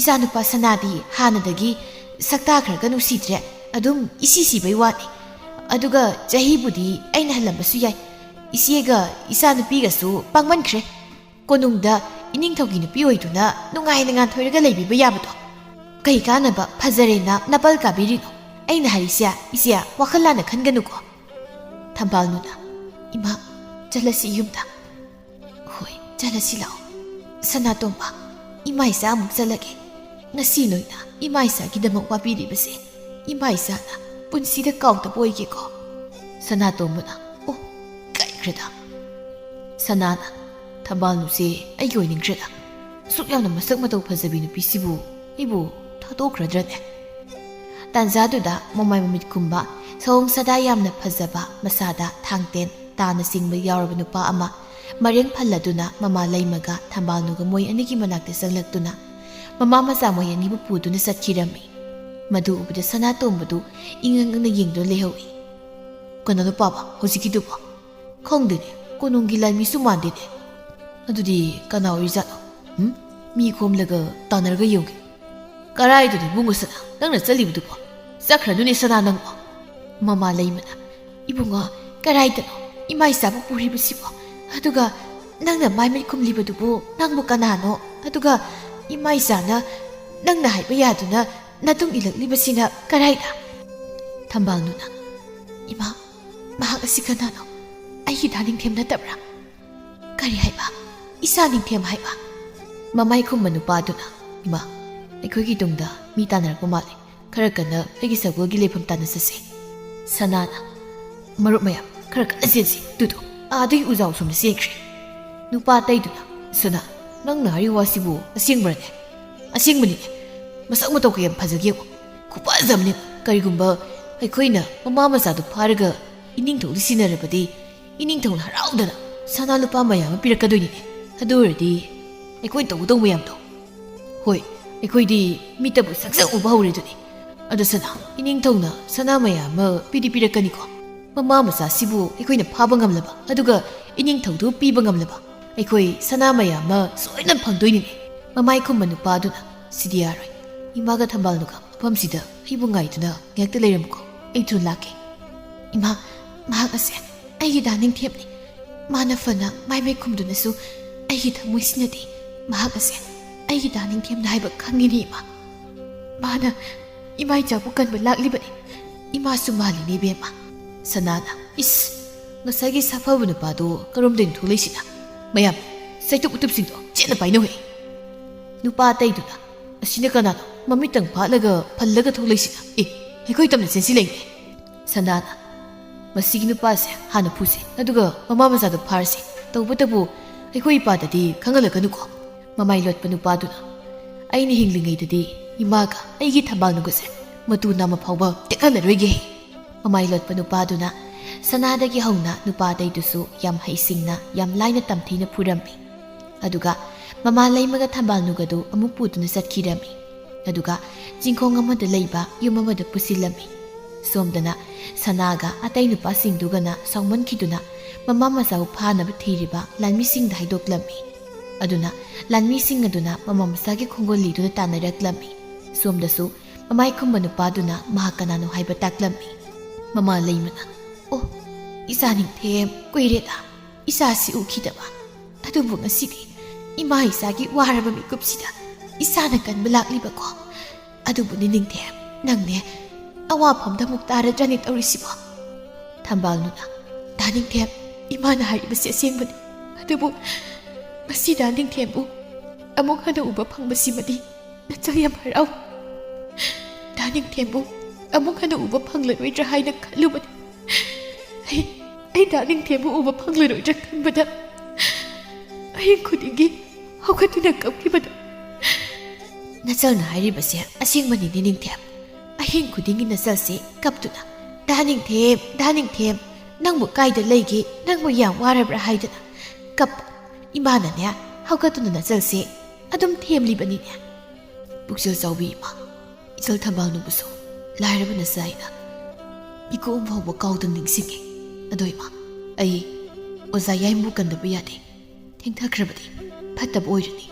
ꯏꯆꯥꯅꯨꯄꯥ ꯁꯅꯥꯗꯤ ꯍꯥꯟꯅꯗꯒꯤ ꯁꯛꯇꯥ ꯈꯔꯒ ꯅꯨꯡꯁꯤꯗ꯭ꯔꯦ, ꯑꯗꯨꯝ ꯏꯁꯤ ꯁꯤꯕꯩ ꯋꯥꯅꯤ꯫ ꯑꯗꯨꯒ ꯆꯍꯤꯕꯨꯗꯤ ꯑꯩꯅ ꯍꯜꯂꯝꯕꯁꯨ ꯌꯥꯏ꯫ ꯏꯆꯦꯒ ꯏꯆꯥꯅꯨꯄꯤꯒꯁꯨ ꯄꯥꯡꯃꯟꯈ꯭ꯔꯦ꯫ ꯀꯣꯅꯨꯡꯗ ꯏꯅꯤꯡꯊꯧꯒꯤ ꯅꯨꯄꯤ ꯑꯣꯏꯗꯨꯅ ꯅꯨꯡꯉꯥꯏꯅ ꯉꯥꯟꯊꯣꯏꯔꯒ ꯂꯩꯕꯤꯕ ꯌꯥꯕꯗꯣ꯫ ꯀꯩ ꯀꯥꯟꯅꯕ ꯐꯖꯔꯦꯅ ꯅꯄꯜ ꯀꯥꯕꯤꯔꯤꯅꯣ? ꯑꯩꯅ ꯍꯥꯏꯔꯤꯁꯦ, ꯏꯆꯦ, ꯋꯥꯈꯜ ꯂꯥꯟꯅ ꯈꯟꯒꯅꯨꯀꯣ꯫" ꯊꯝꯕꯥꯜꯅꯨꯅ, "ꯏꯃꯥ, ꯆꯠꯂꯁꯤ ꯌꯨꯝꯗ꯫" "ꯍꯣꯏ, ꯆꯠꯂꯁꯤ ꯂꯥꯛꯑꯣ꯫ ꯁꯅꯥꯇꯣꯝꯕ, ꯏꯃꯥ ꯏꯆꯥ ꯑꯃꯨꯛ ꯆꯠꯂꯒꯦ꯫ ꯉꯁꯤ ꯅꯣꯏꯅ ꯏꯃꯥ ꯏꯆꯥꯒꯤꯗꯃꯛ ꯋꯥꯕꯤꯔꯤꯕꯁꯦ ꯏꯃꯥ ꯏꯆꯥꯅ ꯄꯨꯟꯁꯤꯗ ꯀꯥꯎꯗꯕ ꯑꯣꯏꯒꯦꯀꯣ꯫" ꯁꯅꯥꯇꯣꯝꯕꯅ, "ꯑꯣ, ꯀꯥꯏꯈ꯭ꯔꯦꯗ꯫" ꯁꯅꯥꯅ, "ꯊꯝꯕꯥꯜꯅꯨꯁꯦ ꯑꯩꯒꯤ ꯑꯣꯏꯅꯤꯡꯈ꯭ꯔꯦꯗ꯫ ꯑꯁꯨꯛ ꯌꯥꯝꯅ ꯃꯁꯛ ꯃꯇꯧ ꯐꯖꯕꯤ ꯅꯨꯄꯤꯁꯤꯕꯨ ꯑꯩꯕꯨ ꯊꯥꯗꯣꯛꯈ꯭ꯔꯗ꯭ꯔꯅꯦ?" ꯇꯥꯟꯖꯥꯗꯨꯗ ꯃꯃꯥꯏ ꯃꯃꯤꯠ ꯈꯨꯝꯕ, ꯁꯑꯣꯡ ꯁꯥꯗꯥ ꯌꯥꯝꯅ ꯐꯖꯕ, ꯃꯁꯥꯗ ꯊꯥꯡꯇꯦꯟ ꯇꯥꯅ ꯆꯤꯡꯕ ꯌꯥꯎꯔꯕ ꯅꯨꯄꯥ ꯑꯃ ꯃꯔꯦꯡ ꯐꯜꯂꯗꯨꯅ ꯃꯃꯥ ꯂꯩꯃꯒ ꯊꯝꯕꯥꯜꯅꯨꯒ ꯃꯣꯏ ꯑꯅꯤꯒꯤ ꯃꯅꯥꯛꯇ ꯆꯪꯂꯛꯇꯨꯅ ꯃꯃꯥ ꯃꯆꯥ ꯃꯣꯏ ꯑꯅꯤꯕꯨ ꯄꯨꯗꯨꯅ ꯆꯠꯈꯤꯔꯝꯃꯤ꯫ ꯃꯗꯨ ꯎꯕꯗ ꯁꯅꯥꯇꯣꯝꯕꯗꯨ ꯏꯉꯛ ꯉꯛꯅ ꯌꯦꯡꯗꯨꯅ ꯂꯩꯍꯧꯏ꯫ "ꯀꯅꯥꯅꯣ ꯄꯥꯕ ꯍꯧꯖꯤꯛꯀꯤꯗꯨꯕꯣ? ꯈꯪꯗꯦꯅꯦ, ꯀꯣꯅꯨꯡꯒꯤ ꯂꯥꯟꯃꯤꯁꯨ ꯃꯥꯟꯗꯦꯅꯦ꯫ ꯑꯗꯨꯗꯤ ꯀꯅꯥ ꯑꯣꯏꯔꯤꯖꯥꯠꯅꯣ? ꯎꯝ? ꯃꯤ ꯈꯣꯝꯂꯒ ꯇꯥꯟꯅꯔꯒ ꯌꯦꯡꯒꯦ꯫" "ꯀꯔꯥꯏꯗꯅꯣ ꯏꯕꯨꯡꯉꯣ ꯁꯅꯥ ꯅꯪꯅ ꯆꯠꯂꯤꯕꯗꯨꯕꯣ? ꯆꯠꯈ꯭ꯔꯅꯨꯅꯦ ꯁꯅꯥ ꯅꯪꯕꯣ꯫" ꯃꯃꯥ ꯂꯩꯃꯅ, "ꯏꯕꯨꯡꯉꯣ, ꯀꯗꯥꯏꯗꯅꯣ ꯏꯃꯥ ꯏꯆꯥꯕꯨ ꯄꯨꯔꯤꯕꯁꯤꯕꯣ? ꯑꯗꯨꯒ ꯅꯪꯅ ꯃꯥꯏ ꯃꯤꯠ ꯈꯨꯝꯂꯤꯕꯗꯨꯕꯨ ꯅꯪꯕꯨ ꯀꯅꯥꯅꯣ? ꯑꯗꯨꯒ ꯏꯃꯥ ꯏꯆꯥꯅ ꯅꯪꯅ ꯍꯥꯏꯕ ꯌꯥꯗꯨꯅ ꯅꯇꯨꯡ ꯏꯜꯂꯛꯂꯤꯕꯁꯤꯅ ꯀꯗꯥꯏꯗ? ꯊꯝꯕꯥꯜꯅꯨꯅ, "ꯏꯃꯥ, ꯃꯍꯥꯛ ꯑꯁꯤ ꯀꯅꯥꯅꯣ? ꯑꯩꯒꯤ ꯗꯥ ꯅꯤꯡꯊꯦꯝ ꯅꯠꯇꯕ꯭ꯔꯥ?" "ꯀꯔꯤ ꯍꯥꯏꯕ? ꯏꯆꯥ ꯅꯤꯡꯊꯦꯝ ꯍꯥꯏꯕ?" ꯃꯃꯥꯏ ꯈꯨꯝꯕ ꯅꯨꯄꯥꯗꯨꯅ, "ꯏꯃꯥ, ꯑꯩꯈꯣꯏꯒꯤ ꯇꯨꯡꯗ ꯃꯤ ꯇꯥꯟꯅꯔꯛꯄ ꯃꯥꯜꯂꯦ꯫ ꯈꯔ ꯀꯟꯅ ꯑꯩꯒꯤ ꯁꯒꯣꯜꯒꯤ ꯂꯩꯐꯝ ꯇꯥꯟꯅ ꯆꯠꯁꯦ꯫" ꯁꯅꯥꯅ, "ꯃꯔꯨꯞ ꯃꯌꯥꯝ, ꯈꯔ ꯀꯟꯅ ꯆꯦꯟꯁꯤ꯫ ꯇꯨꯗꯣ, ꯑꯥꯗꯒꯤ ꯎꯖꯥꯎ ꯁꯣꯝꯗ ꯆꯦꯟꯈ꯭ꯔꯦ꯫" ꯅꯨꯄꯥ ꯑꯇꯩꯗꯨꯅ, "ꯁꯅꯥ, ꯅꯪꯅ ꯍꯥꯏꯔꯤꯕ ꯋꯥꯁꯤꯕꯨ ꯑꯁꯦꯡꯕ꯭ꯔꯅꯦ?" "ꯑꯁꯦꯡꯕꯅꯤꯅꯦ꯫ ꯃꯁꯛ ꯃꯇꯧ ꯀꯌꯥꯝ ꯐꯖꯒꯦ ꯌꯦꯡꯉꯨ꯫ ꯈꯨꯐꯖ ꯑꯃꯅꯦ꯫ ꯀꯔꯤꯒꯨꯝꯕ ꯑꯩꯈꯣꯏꯅ ꯃꯃꯥ ꯃꯆꯥꯗꯨ ꯐꯥꯔꯒ ꯏꯅꯤꯡꯊꯧꯗ ꯁꯤꯟꯅꯔꯕꯗꯤ, ꯏꯅꯤꯡꯊꯧꯅ ꯍꯔꯥꯎꯗꯅ ꯁꯅꯥ ꯂꯨꯄꯥ ꯃꯌꯥꯝ ꯑꯃ ꯄꯤꯔꯛꯀꯗꯣꯏꯅꯤꯅꯦ꯫ ꯑꯗꯨ ꯑꯣꯏꯔꯗꯤ ꯑꯩꯈꯣꯏꯅ ꯇꯧꯒꯗꯧꯕ ꯃꯌꯥꯝꯗꯣ, ꯍꯣꯏ, ꯑꯩꯈꯣꯏꯗꯤ ꯃꯤꯠꯇꯕꯨ ꯁꯛ ꯁꯛ ꯎꯕ ꯍꯧꯔꯦꯗꯨꯅꯤ꯫ ꯑꯗꯣ ꯁꯅꯥ, ꯏꯅꯤꯡꯊꯧꯅ ꯁꯅꯥ ꯃꯌꯥꯝ ꯑꯃ ꯄꯤꯗꯤ ꯄꯤꯔꯛꯀꯅꯤꯀꯣ꯫ ꯃꯃꯥ ꯃꯆꯥꯁꯤꯕꯨ ꯑꯩꯈꯣꯏꯅ ꯐꯥꯕ ꯉꯝꯂꯕ, ꯑꯗꯨꯒ ꯏꯅꯤꯡꯊꯧꯗꯨ ꯄꯤꯕ ꯉꯝꯂꯕ, ꯑꯩꯈꯣꯏ ꯁꯅꯥ ꯃꯌꯥꯝ ꯑꯃ ꯁꯣꯏꯗꯅ ꯐꯪꯗꯣꯏꯅꯤꯅꯦ꯫" ꯃꯃꯥꯏ ꯈꯨꯝꯕ ꯅꯨꯄꯥꯗꯨꯅ, "ꯁꯤꯗꯤ ꯌꯥꯔꯣꯏ꯫ ꯏꯃꯥꯒ ꯊꯝꯕꯥꯜꯅꯨꯒ ꯃꯐꯝꯁꯤꯗ ꯑꯩꯕꯨ ꯉꯥꯏꯗꯨꯅ ꯉꯥꯏꯍꯥꯛꯇ ꯂꯩꯔꯝꯃꯨꯀꯣ꯫ ꯑꯩ ꯊꯨꯅ ꯂꯥꯛꯀꯦ꯫" "ꯏꯃꯥ, ꯃꯍꯥꯛ ꯑꯁꯦ ꯑꯩꯒꯤ ꯗꯥ ꯅꯤꯡꯊꯦꯝꯅꯤ꯫ ꯃꯥꯅ ꯐꯅ ꯃꯥꯏ ꯃꯤꯠ ꯈꯨꯝꯗꯨꯅꯁꯨ ꯑꯩꯒꯤ ꯊꯃꯣꯏꯁꯤꯅꯗꯤ ꯃꯍꯥꯛ ꯑꯁꯦ ꯑꯩꯒꯤ ꯗꯥ ꯅꯤꯡꯊꯦꯝꯅ ꯍꯥꯏꯕ ꯈꯪꯉꯤꯅꯤ, ꯏꯃꯥ꯫ ꯃꯥꯅ ꯏꯃꯥ ꯏꯆꯥꯕꯨ ꯀꯟꯕ ꯂꯥꯛꯂꯤꯕꯅꯤ꯫ ꯏꯃꯥꯁꯨ ꯃꯥꯜꯂꯤꯅꯦ, ꯏꯕꯦꯝꯃ꯫" ꯁꯅꯥꯅ, "ꯏꯁ, ꯉꯁꯥꯏꯒꯤ ꯁꯥꯐꯕ ꯅꯨꯄꯥꯗꯣ ꯀꯔꯣꯝꯗꯩꯅꯣ ꯊꯣꯛꯂꯛꯏꯁꯤꯅ? ꯃꯌꯥꯝ, ꯆꯩꯇꯨꯞ ꯎꯇꯨꯞꯁꯤꯡꯗꯣ ꯆꯦꯠꯅ ꯄꯥꯏꯅꯧꯍꯦ꯫" ꯅꯨꯄꯥ ꯑꯇꯩꯗꯨꯅ, "ꯑꯁꯤꯅ ꯀꯅꯥꯅꯣ? ꯃꯃꯤꯠꯇꯪ ꯐꯥꯠꯂꯒ ꯐꯜꯂꯒ ꯊꯣꯛꯂꯛꯏꯁꯤꯅ? ꯑꯦ, ꯑꯩꯈꯣꯏ ꯇꯝꯅ ꯆꯦꯟꯁꯤꯜꯂꯛꯏꯅꯦ꯫" ꯁꯅꯥꯅ, "ꯃꯁꯤꯒꯤ ꯅꯨꯄꯥꯁꯦ ꯍꯥꯟꯅ ꯐꯨꯁꯦ, ꯑꯗꯨꯒ ꯃꯃꯥ ꯃꯆꯥꯗꯣ ꯐꯥꯔꯁꯦ꯫ ꯇꯧꯕꯇꯕꯨ ꯑꯩꯈꯣꯏ ꯏꯄꯥꯗꯗꯤ ꯈꯪꯍꯜꯂꯛꯀꯅꯨꯀꯣ꯫" ꯃꯃꯥꯏ ꯂꯣꯠꯄ ꯅꯨꯄꯥꯗꯨꯅ, "ꯑꯩꯅ ꯍꯤꯡꯂꯤꯉꯩꯗꯗꯤ ꯏꯃꯥꯒ ꯑꯩꯒꯤ ꯊꯝꯕꯥꯜ ꯅꯨꯒꯁꯦ ꯃꯇꯨ ꯅꯥꯝꯃ ꯐꯥꯎꯕ ꯇꯦꯛꯍꯜꯂꯔꯣꯏꯒꯦ꯫" ꯃꯃꯥꯏ ꯂꯣꯠꯄ ꯅꯨꯄꯥꯗꯨꯅ ꯁꯅꯥꯗꯒꯤ ꯍꯧꯅ ꯅꯨꯄꯥ ꯑꯇꯩꯗꯨꯁꯨ ꯌꯥꯝ ꯍꯩꯁꯤꯡꯅ, ꯌꯥꯝ ꯂꯥꯏꯅ ꯇꯝꯊꯤꯅ ꯐꯨꯔꯝꯃꯤ꯫ ꯑꯗꯨꯒ ꯃꯃꯥ ꯂꯩꯃꯒ ꯊꯝꯕꯥꯜ ꯅꯨꯒꯗꯨ ꯑꯃꯨꯛ ꯄꯨꯗꯨꯅ ꯆꯠꯈꯤꯔꯝꯃꯤ꯫ ꯑꯗꯨꯒ ꯆꯤꯡꯈꯣꯡ ꯑꯃꯗ ꯂꯩꯕ ꯌꯨꯝ ꯑꯃꯗ ꯄꯨꯁꯤꯜꯂꯝꯃꯤ꯫ ꯁꯣꯝꯗꯅ ꯁꯅꯥꯒ ꯑꯇꯩ ꯅꯨꯄꯥꯁꯤꯡꯗꯨꯒꯅ ꯁꯥꯎꯃꯟꯈꯤꯗꯨꯅ ꯃꯃꯥ ꯃꯆꯥꯕꯨ ꯐꯥꯅꯕ ꯊꯤꯔꯤꯕ ꯂꯥꯟꯃꯤꯁꯤꯡꯗ ꯍꯥꯏꯗꯣꯛꯂꯝꯃꯤ꯫ ꯑꯗꯨꯅ ꯂꯥꯟꯃꯤꯁꯤꯡ ꯑꯗꯨꯅ ꯃꯃꯥ ꯃꯆꯥꯒꯤ ꯈꯣꯡꯒꯨꯜ ꯂꯤꯗꯨꯅ ꯇꯥꯟꯅꯔꯛꯂꯝꯃꯤ꯫ ꯁꯣꯝꯗꯁꯨ ꯃꯃꯥꯏ ꯈꯨꯝꯕ ꯅꯨꯄꯥꯗꯨꯅ ꯃꯍꯥꯛ ꯀꯅꯥꯅꯣ ꯍꯥꯏꯕ ꯇꯥꯛꯂꯝꯃꯤ꯫ ꯃꯃꯥ ꯂꯩꯃꯅ, "ꯑꯣ, "ꯏꯆꯥ ꯅꯤꯡꯊꯦꯝ, ꯀꯨꯏꯔꯦꯗ ꯏꯆꯥꯁꯤ ꯎꯈꯤꯗꯕ꯫ ꯑꯗꯨꯕꯨ ꯉꯁꯤꯗꯤ ꯏꯃꯥ ꯏꯆꯥꯒꯤ ꯋꯥꯔꯕ ꯃꯤꯀꯨꯞꯁꯤꯗ ꯏꯆꯥꯅ ꯀꯟꯕ ꯂꯥꯛꯂꯤꯕꯀꯣ꯫ ꯑꯗꯨꯕꯨꯅꯤ ꯅꯤꯡꯊꯦꯝ, ꯅꯪꯅꯦ ꯑꯋꯥꯐꯝꯗ ꯑꯃꯨꯛ ꯇꯥꯔꯗ꯭ꯔꯅꯦ ꯇꯧꯔꯤꯁꯤꯕꯣ?" ꯊꯝꯕꯥꯜꯅꯨꯅ, "ꯗꯥ ꯅꯤꯡꯊꯦꯝ, ꯏꯃꯥꯅ ꯍꯥꯏꯔꯤꯕꯁꯤ ꯑꯁꯦꯡꯕꯅꯤ꯫ ꯑꯗꯨꯕꯨ ꯉꯁꯤ ꯗꯥ ꯅꯤꯡꯊꯦꯝꯕꯨ ꯑꯃꯨꯛ ꯍꯟꯅ ꯎꯕ ꯐꯪꯕꯁꯤꯃꯗꯤ ꯅꯆꯜ ꯌꯥꯝ ꯍꯔꯥꯎ꯫ ꯗꯥ ꯅꯤꯡꯊꯦꯝꯕꯨ ꯑꯃꯨꯛ ꯍꯟꯅ ꯎꯕ ꯐꯪꯂꯔꯣꯏꯗ꯭ꯔꯥ ꯍꯥꯏꯅ ꯈꯜꯂꯨꯕꯅꯤ꯫ ꯑꯩ, ꯑꯩ ꯗꯥ ꯅꯤꯡꯊꯦꯝꯕꯨ ꯎꯕ ꯐꯪꯂꯔꯣꯏꯗ꯭ꯔꯥ ꯈꯟꯕꯗ ꯑꯍꯤꯡ ꯈꯨꯗꯤꯡꯒꯤ ꯍꯧꯒꯠꯇꯨꯅ ꯀꯞꯈꯤꯕꯗ꯫" "ꯅꯆꯜꯅ ꯍꯥꯏꯔꯤꯕꯁꯦ ꯑꯁꯦꯡꯕꯅꯤꯅꯦ ꯅꯤꯡꯊꯦꯝ꯫ ꯑꯍꯤꯡ ꯈꯨꯗꯤꯡꯒꯤ ꯅꯆꯜꯁꯦ ꯀꯞꯇꯨꯅ, 'ꯗꯥ ꯅꯤꯡꯊꯦꯝ, ꯗꯥ ꯅꯤꯡꯊꯦꯝ, ꯅꯪꯕꯨ ꯀꯥꯏꯗ ꯂꯩꯒꯦ? ꯅꯪꯕꯨ ꯌꯥꯝ ꯋꯥꯔꯕ꯭ꯔꯥ?' ꯍꯥꯏꯗꯨꯅ ꯀꯞꯄ꯫ ꯏꯃꯥꯅꯅꯦ ꯍꯧꯒꯠꯇꯨꯅ ꯅꯆꯜꯁꯦ ꯑꯗꯨꯝ ꯊꯦꯝꯂꯤꯕꯅꯤꯅꯦ꯫" ꯄꯨꯛꯆꯦꯜ ꯆꯥꯎꯕꯤ ꯏꯃꯥ, ꯏꯆꯜ ꯊꯝꯕꯥꯜꯅꯨꯕꯨꯁꯨ ꯂꯥꯏꯔꯕ ꯅꯆꯥ ꯑꯩꯅ ꯏꯀꯣꯝ ꯐꯥꯎꯕ ꯀꯥꯎꯗꯅ ꯅꯤꯡꯁꯤꯡꯉꯤ꯫ ꯑꯗꯣ ꯏꯃꯥ, ꯑꯩ ꯑꯣꯖꯥ ꯌꯥꯏꯃꯕꯨ ꯀꯟꯗꯕ ꯌꯥꯗꯦ꯫ ꯊꯦꯡꯊꯈ꯭ꯔꯕꯗꯤ ꯐꯠꯇꯕ ꯑꯣꯏꯔꯅꯤ꯫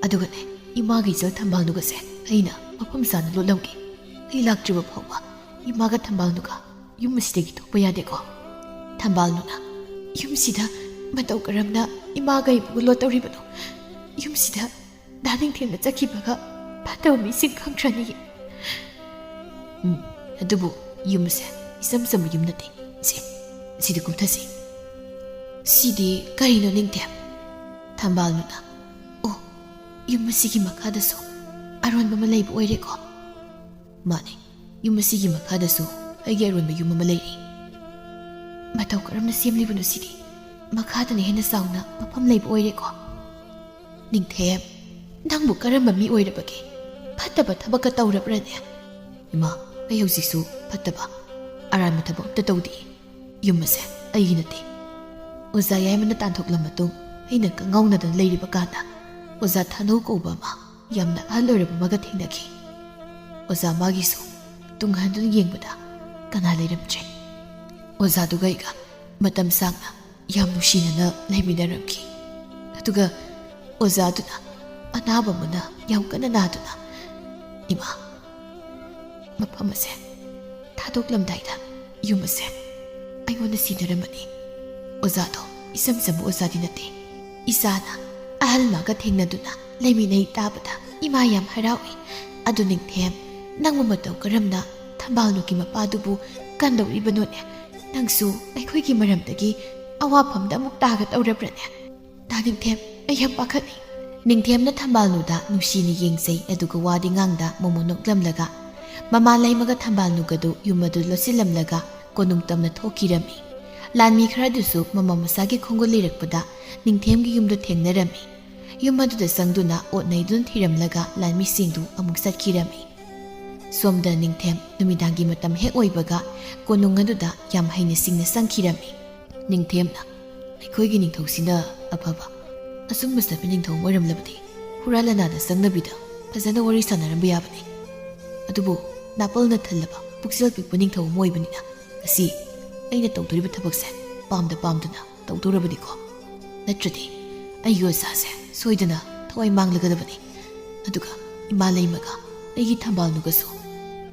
ꯑꯗꯨꯒꯅꯦ, ꯏꯃꯥꯒ ꯏꯆꯜ ꯊꯝꯕꯥꯜꯅꯨꯒꯁꯦ ꯑꯩꯅ ꯃꯐꯝ ꯆꯥꯅ ꯂꯣꯠꯂꯝꯒꯦ꯫ ꯑꯩ ꯂꯥꯛꯇ꯭ꯔꯤꯕ ꯐꯥꯎꯕ ꯏꯃꯥꯒ ꯊꯝꯕꯥꯜꯅꯨꯒ ꯌꯨꯝ ꯑꯁꯤꯗꯒꯤ ꯊꯣꯛꯄ ꯌꯥꯗꯦꯀꯣ꯫ ꯊꯝꯕꯥꯜꯅꯨꯅ, "ꯌꯨꯝꯁꯤꯗ ꯃꯇꯧ ꯀꯔꯝꯅ ꯏꯃꯥꯒ ꯏꯕꯨꯡꯒ ꯂꯣꯠꯇꯧꯔꯤꯕꯅꯣ? ꯌꯨꯝꯁꯤꯗ ꯗꯥ ꯅꯤꯡꯊꯦꯝꯅ ꯆꯠꯈꯤꯕꯒ ꯐꯠꯇꯕ ꯃꯤꯁꯤꯡ ꯈꯪꯈ꯭ꯔꯅꯤ꯫" "ꯎꯝ, ꯑꯗꯨꯕꯨ ꯌꯨꯝꯁꯦ ꯏꯆꯝ ꯆꯝꯕ ꯌꯨꯝ ꯅꯠꯇꯦ꯫ ꯁꯦ, ꯁꯤꯗ ꯀꯨꯝꯊꯁꯤ꯫" "ꯁꯤꯗꯤ ꯀꯔꯤꯅꯣ ꯅꯤꯡꯊꯦꯝ?" ꯊꯝꯕꯥꯜꯅꯨꯅ, "ꯑꯣ, ꯌꯨꯝ ꯑꯁꯤꯒꯤ ꯃꯈꯥꯗꯁꯨ ꯑꯔꯣꯟꯕ ꯑꯃ ꯂꯩꯕ ꯑꯣꯏꯔꯦꯀꯣ?" "ꯃꯥꯅꯦ, ꯌꯨꯝ ꯑꯁꯤꯒꯤ ꯃꯈꯥꯗꯁꯨ ꯑꯩꯒꯤ ꯑꯔꯣꯟꯕ ꯌꯨꯝ ꯑꯃ ꯂꯩꯔꯤ꯫" "ꯃꯇꯧ ꯀꯔꯝꯅ ꯁꯦꯝꯂꯤꯕꯅꯣ ꯁꯤꯗꯤ? ꯃꯈꯥꯗꯅ ꯍꯦꯟꯅ ꯆꯥꯎꯅ ꯃꯐꯝ ꯂꯩꯕ ꯑꯣꯏꯔꯦꯀꯣ?" "ꯅꯤꯡꯊꯦꯝ, ꯅꯪꯕꯨ ꯀꯔꯝꯕ ꯃꯤ ꯑꯣꯏꯔꯕꯒꯦ? ꯐꯠꯇꯕ ꯊꯕꯛꯀ ꯇꯧꯔꯕ꯭ꯔꯅꯦ?" "ꯏꯃꯥ, ꯑꯩ ꯍꯧꯖꯤꯛꯁꯨ ꯐꯠꯇꯕ ꯑꯔꯥꯟꯕ ꯊꯕꯛ ꯑꯝꯇ ꯇꯧꯗꯦ꯫ ꯌꯨꯝ ꯑꯁꯦ ꯑꯩꯒꯤ ꯅꯠꯇꯦ꯫" ꯑꯣꯖꯥ ꯌꯥꯏꯃꯅ ꯇꯥꯟꯊꯣꯛꯂ ꯃꯇꯨꯡ ꯑꯩꯅ ꯀꯉꯥꯎꯅꯗꯅ ꯂꯩꯔꯤꯕ ꯀꯥꯟꯗ ꯑꯣꯖꯥ ꯊꯥꯅꯧ ꯀꯧꯕ ꯑꯃ ꯌꯥꯝꯅ ꯑꯍꯜ ꯑꯣꯏꯔꯕ ꯑꯃꯒ ꯊꯦꯡꯅꯈꯤ꯫ ꯑꯣꯖꯥ ꯃꯥꯒꯤꯁꯨ ꯇꯨꯡ ꯍꯟꯗꯨꯅ ꯌꯦꯡꯕꯗ ꯀꯅꯥ ꯂꯩꯔꯝꯗ꯭ꯔꯦ꯫ ꯑꯣꯖꯥꯗꯨꯒ ꯑꯩꯒ ꯃꯇꯝ ꯁꯥꯡꯅ ꯌꯥꯝ ꯅꯨꯡꯁꯤꯅꯅ ꯂꯩꯃꯤꯟꯅꯔꯝꯈꯤ꯫ ꯑꯗꯨꯒ ꯑꯣꯖꯥꯗꯨꯅ ꯑꯅꯥꯕ ꯑꯃꯅ ꯌꯥꯝ ꯀꯟꯅ ꯅꯥꯗꯨꯅ, ꯏꯃꯥ, ꯃꯐꯝ ꯑꯁꯦ ꯊꯥꯗꯣꯛꯂꯝꯗꯥꯏꯗ ꯌꯨꯝ ꯑꯁꯦ ꯑꯩꯉꯣꯟꯗ ꯁꯤꯟꯅꯔꯝꯕꯅꯤ꯫ ꯑꯣꯖꯥꯗꯣ ꯏꯆꯝ ꯆꯝꯕ ꯑꯣꯖꯥꯗꯤ ꯅꯠꯇꯦ꯫ ꯏꯆꯥꯅ ꯑꯍꯜ ꯃꯥꯒ ꯊꯦꯡꯅꯗꯨꯅ ꯂꯩꯃꯤꯟꯅꯩ ꯇꯥꯕꯗ ꯏꯃꯥ ꯌꯥꯝ ꯍꯔꯥꯎꯏ꯫ ꯑꯗꯨ ꯅꯤꯡꯊꯦꯝ, ꯅꯪꯕꯨ ꯃꯇꯧ ꯀꯔꯝꯅ ꯊꯝꯕꯥꯜꯅꯨꯒꯤ ꯃꯄꯥꯗꯨꯕꯨ ꯀꯟꯗꯧꯔꯤꯕꯅꯣꯅꯦ? ꯅꯪꯁꯨ ꯑꯩꯈꯣꯏꯒꯤ ꯃꯔꯝꯗꯒꯤ ꯑꯋꯥꯐꯝꯗ ꯑꯃꯨꯛ ꯇꯥꯒꯗꯧꯔꯕ꯭ꯔꯅꯦ? ꯗꯥ ꯅꯤꯡꯊꯦꯝ, ꯑꯩ ꯌꯥꯝ ꯄꯥꯈꯠꯂꯤ꯫ ꯅꯤꯡꯊꯦꯝꯅ ꯊꯝꯕꯥꯜꯅꯨꯗ ꯅꯨꯡꯁꯤꯅ ꯌꯦꯡꯖꯩ, ꯑꯗꯨꯒ ꯋꯥꯗꯤ ꯉꯥꯡꯗ ꯃꯣꯃꯣ ꯅꯣꯛꯂꯝꯂꯒ ꯃꯃꯥ ꯂꯩꯃꯒ ꯊꯝꯕꯥꯜꯅꯨꯒꯗꯨ ꯌꯨꯝ ꯑꯗꯨ ꯂꯣꯠꯁꯤꯜꯂꯝꯂꯒ ꯀꯣꯅꯨꯡ ꯇꯝꯅ ꯊꯣꯛꯈꯤꯔꯝꯃꯤ꯫ ꯂꯥꯟꯃꯤ ꯈꯔꯗꯨꯁꯨ ꯃꯃꯥ ꯃꯆꯥꯒꯤ ꯈꯣꯡꯒꯨꯜ ꯂꯤꯔꯛꯄꯗ ꯅꯤꯡꯊꯦꯝꯒꯤ ꯌꯨꯝꯗꯨ ꯊꯦꯡꯅꯔꯝꯃꯤ꯫ ꯌꯨꯝ ꯑꯗꯨꯗ ꯆꯪꯗꯨꯅ ꯑꯣꯠ ꯅꯩꯗꯨꯅ ꯊꯤꯔꯝꯂꯒ ꯂꯥꯟꯃꯤꯁꯤꯡꯗꯨ ꯑꯃꯨꯛ ꯆꯠꯈꯤꯔꯝꯃꯤ꯫ ꯁꯣꯝꯗ ꯅꯤꯡꯊꯦꯝ ꯅꯨꯃꯤꯗꯥꯡꯒꯤ ꯃꯇꯝ ꯍꯦꯛ ꯑꯣꯏꯕꯒ ꯀꯣꯅꯨꯡ ꯑꯗꯨꯗ ꯌꯥꯝ ꯍꯩꯅ ꯁꯤꯡꯅ ꯆꯪꯈꯤꯔꯝꯃꯤ꯫ ꯅꯤꯡꯊꯦꯝꯅ, "ꯑꯩꯈꯣꯏꯒꯤ ꯅꯤꯡꯊꯧꯁꯤꯅ ꯑꯐꯕ, ꯑꯆꯨꯝꯕ ꯆꯠꯄ ꯅꯤꯡꯊꯧ ꯑꯃ ꯑꯣꯏꯔꯝꯂꯕꯗꯤ ꯍꯨꯔꯥꯟ ꯂꯅꯥꯗ ꯆꯪꯗꯕꯤꯗ ꯐꯖꯅ ꯋꯥꯔꯤ ꯁꯥꯟꯅꯔꯝꯕ ꯌꯥꯕꯅꯤ꯫ ꯑꯗꯨꯕꯨ ꯅꯥꯄꯜꯅ ꯊꯜꯂꯕ ꯄꯨꯛꯆꯦꯜ ꯄꯤꯛꯄ ꯅꯤꯡꯊꯧ ꯑꯃ ꯑꯣꯏꯕꯅꯤꯅ ꯉꯁꯤ ꯑꯩꯅ ꯇꯧꯗꯣꯔꯤꯕ ꯊꯕꯛꯁꯦ ꯄꯥꯝꯗ ꯄꯥꯝꯗꯅ ꯇꯧꯗꯧꯔꯕꯅꯤꯀꯣ꯫ ꯅꯠꯇ꯭ꯔꯗꯤ ꯑꯩꯒꯤ ꯑꯣꯖꯥꯁꯦ ꯁꯣꯏꯗꯅ ꯊꯋꯥꯏ ꯃꯥꯡꯂꯒꯗꯕꯅꯤ꯫ ꯑꯗꯨꯒ ꯏꯃꯥ ꯂꯩꯃꯒ ꯑꯩꯒꯤ ꯊꯝꯕꯥꯜꯅꯨꯒꯁꯨ